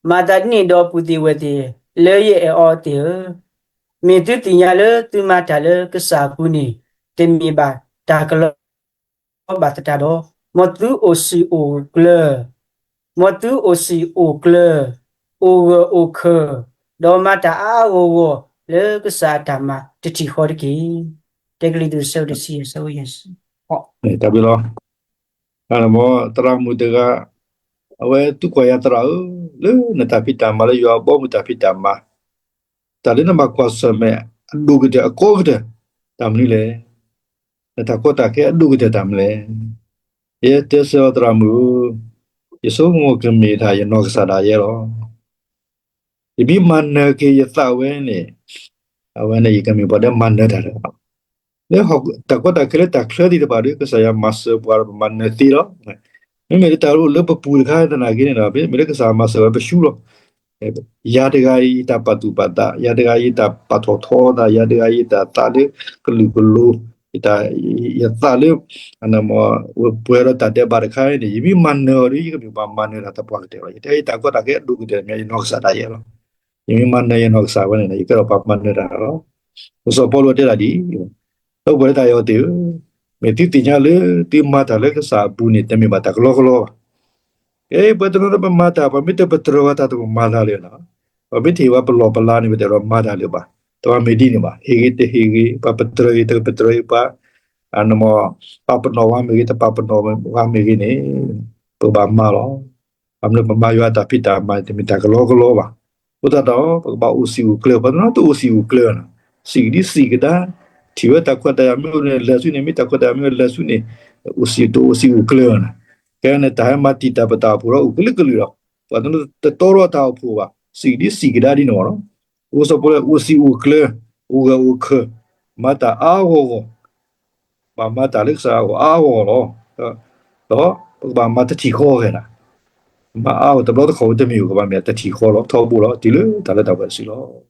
မၤသးဒ်န့ၣ်ဒီးပုၢ်သ့ၣ်ဝဲၢ်သ့ၣ် လၢယအဲၣ်အီၤသ့ၣ်ဧၢ, မ့ၢ်သုသ့ၣ်ညါလၢသုမၤတၢ်လၢကစၢ်အပူၤန့ၣ် တမ့ၢ်ဘၣ်တၢ်ကလီကလီဘၣ်သတးဒီး, မ်သုအိၣ်စံာ်အိၣ်ကျၢၤ, မ်သုအိၣ်စံာ်အိၣ်ကျၢၤ, အိၣ်ဂၢၢ်အိၣ်ခၢၣ်, ဒီးမၤတၢ်အါအါဂီၢ်ဂီၢ်လၢကစၢ်အတၢ်မၤတထံၣ်ဃီတက့ၢ်. တကလံၤသူး ဆၢဒိၣ်တဆံယဲၢ် ဆၢဖိယဲၢ်ဆံ တၢ်ဘျုးလီၤ. သရၣ်မုၣ်တဂၤ, အဝဲသံကွၢ်ယၤ သရၣ်ဧၢ, လၢနတၢ်ဖံးတၢ်မၤလၢယွၤအဘီအမုၢ်တၢ်ဖံးတၢ်မၤ, တၢ်လၢနဘၣ်ကွၢ်ဆၢၣ်မဲာ်အဒိၣ်ကတၢၢ်အကီကတၢၢ် တၢ်မနုၤလဲၣ်. နတၢ်ကီတၢ်ခဲအဒိၣ်ကတၢၢ်တၢ်မနုၤလဲၣ်. ယတဲဆၢအီၤ သရၣ်မုၣ်ဧၢ, ယဆိကမိၣ်ကမ့ၢ်တၢ်ယနီၢ်ကစၢ်ဒၣ်ယဲလီၤ. ယမ့ၢ်မၤနၢၤက့ၤယသးဝဲန့ၣ်, အဝဲန့ၣ်ယကမ့ၢ်ပှၤလၢမၤနၢၤတၢ်လၢ လၢတၢ်ကီတၢ်ခဲလၢတၢ်ချၢသ့ၣ်တဖၣ်ဒီး ကစၢ်ယွၤမၤစၢၤပှၤဒီးပမၤနၢၤသ့လီၤ. မ့မ့ၢ်လၢတၢ်အိၣ်လၢပပူၤတခါသနာ်က့န့ၣ်ဒီး မ့ၢ်လၢကစၢ်မၤစၢၤဝဲပရှုံးလီၤ. ယၤတဂၤအံၤယတၢ်ပာ်သူၣ်ပာ်သး, ယၤတဂၤအံၤယတၢ်ပာ်ထီၣ်ထီသး, ယၤတဂၤအံၤယတၢ်သးလၢကလုာ်ကလိၤ, ယတၢ်, ယသးလၢ ပှဲၤဒီးတၢ်ဒဲးဘးတခါန့ၣ် ယမ့ၢ်မၤနၢၤအီၤဒီး ယကမ့ၢ်ပှၤမၤနၢၤတၢ်သပှၢ်ကတၢၢ်လီၤ. ယတဲယတၢ်ကီတၢ်ခဲအဒိၣ်ကတၢၢ် မ့ၢ်ယနီၢ်ကစၢ်ဒၣ်ယဲလီၤ. ယမ့ၢ်မၤနၢၤယနီၢ်ကစၢ်ဝဲန့ၣ် ယကဲထီၣ်ပှၤမၤနၢၤတၢ်လီၤ. အဃိစီၤပီလူးတဲဒၣ်ဒ်အံၤ, ဒီပုၢ်ဝဲၢ်လၢတၢ်အဲၣ်အီၤသ့ၣ်ဧၢ, မ့ၢ်သုသ့ၣ်ညါလၢသုမၤတၢ်လၢကစၢ်အပူၤန့ၣ် တမ့ၢ်ဘၣ်တၢ်ကလီကလီဘၣ်. ကဲ ပှၤတနီၤနီၤပမၤတၢ် ပှၤမ့ၢ်တပတြၢၤဝဲတၢ် တပမၤတၢ်လၢၤနီၤ. ပှၤမ့ၢ်တဟ့ၣ်ဝဲပလီၢ်ပလၤန့ၣ် ပတအဲၣ်ဒိးမၤတၢ်လၢၤဘၣ်. တဘၣ်မ့ၢ်ဒ်န့ၣ်ဘၣ်. ဟ့ၣ်ဂ့ၤတဟ့ၣ်ဂ့ၤ, ပှၤပတြၢၤဂ့ၤတပတြၢၤဂ့ၤ, ပှၤ ပာ်ပနီၣ်ဝဲမ့ၢ်ဂ့ၤ တပာ်ပနီၣ်ဝဲမ့ၢ်ဂ့ၤန့ၣ် ပကဘၣ်မၤလီၤ. ဘၣ်မနုၤပမၤယွၤအတၢ်ဖံးတၢ်မၤန့ၣ် တမ့ၢ်တၢ်ကလီကလီဘၣ်. အဃိသတးဒီး ပကဘၣ်အိၣ်စံာ်အိၣ်ကျၢၤ, ပှၤတနီၤတအိၣ်စံာ်အိၣ်ကျၢၤနီၤ. စံးဒ်စံးကဒါ, ထံၣ်ဝဲတၢ်ခွဲးတၢ်ယာ်မ့ၢ်အိၣ်န့ၣ် လဲၤဆူန့ၣ်, မ့ၢ်တၢ်ခွဲးတၢ်ယာ်မ့ၢ်လဲၤဆူန့ၣ်, အိၣ်စံာ်တအိၣ်စံာ်အိၣ်ကျၢၤနီၤ. ကဲန့ၣ် တၢ်ဟဲမၤတံာ်တာ်ပတၢ်အိၣ်ဖှိၣ်ဒီးအိၣ်ကလုာ်ကလုာ်လီၤ. ပှၤတနီၤတတီဒီးတၢ်အိၣ်ဖှိၣ်ဘၣ်, စံးဒ်စံးကဒါဒ်န့ၣ်လီၤ. အိၣ်စီၤပီလူးအိၣ်စံာ်အိၣ်ကျၢၤ, အိၣ်ဂၢၢ်အိၣ်ခၢၣ်, မၤတၢ်အါအါဂီၢ်ဂီၢ်, ဘၣ်မၤတၢ်လၢကစၢ်အဂီၢ်အါအါဂီၢ်ဂီၢ်လီၤ. ဒီးပကဘၣ်မၤတထံၣ်ဃီဂ့ၤနၤ, မၤအါဂီၢ်တဘျီတခီၣ်ဝဲတမ့ၢ်ဧိၤ ကဘၣ်မ့ၢ်တထံၣ်ဃီလီၤ. ထီဘိလီၤ, တုၤလၢတၢ်လၢတၢ်ပှဲၤတစုလီၤ.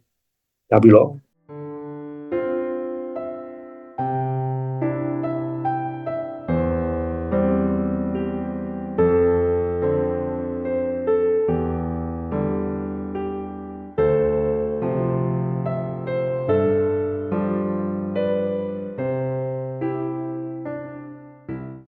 တၢ်ဘျုးလီၤ.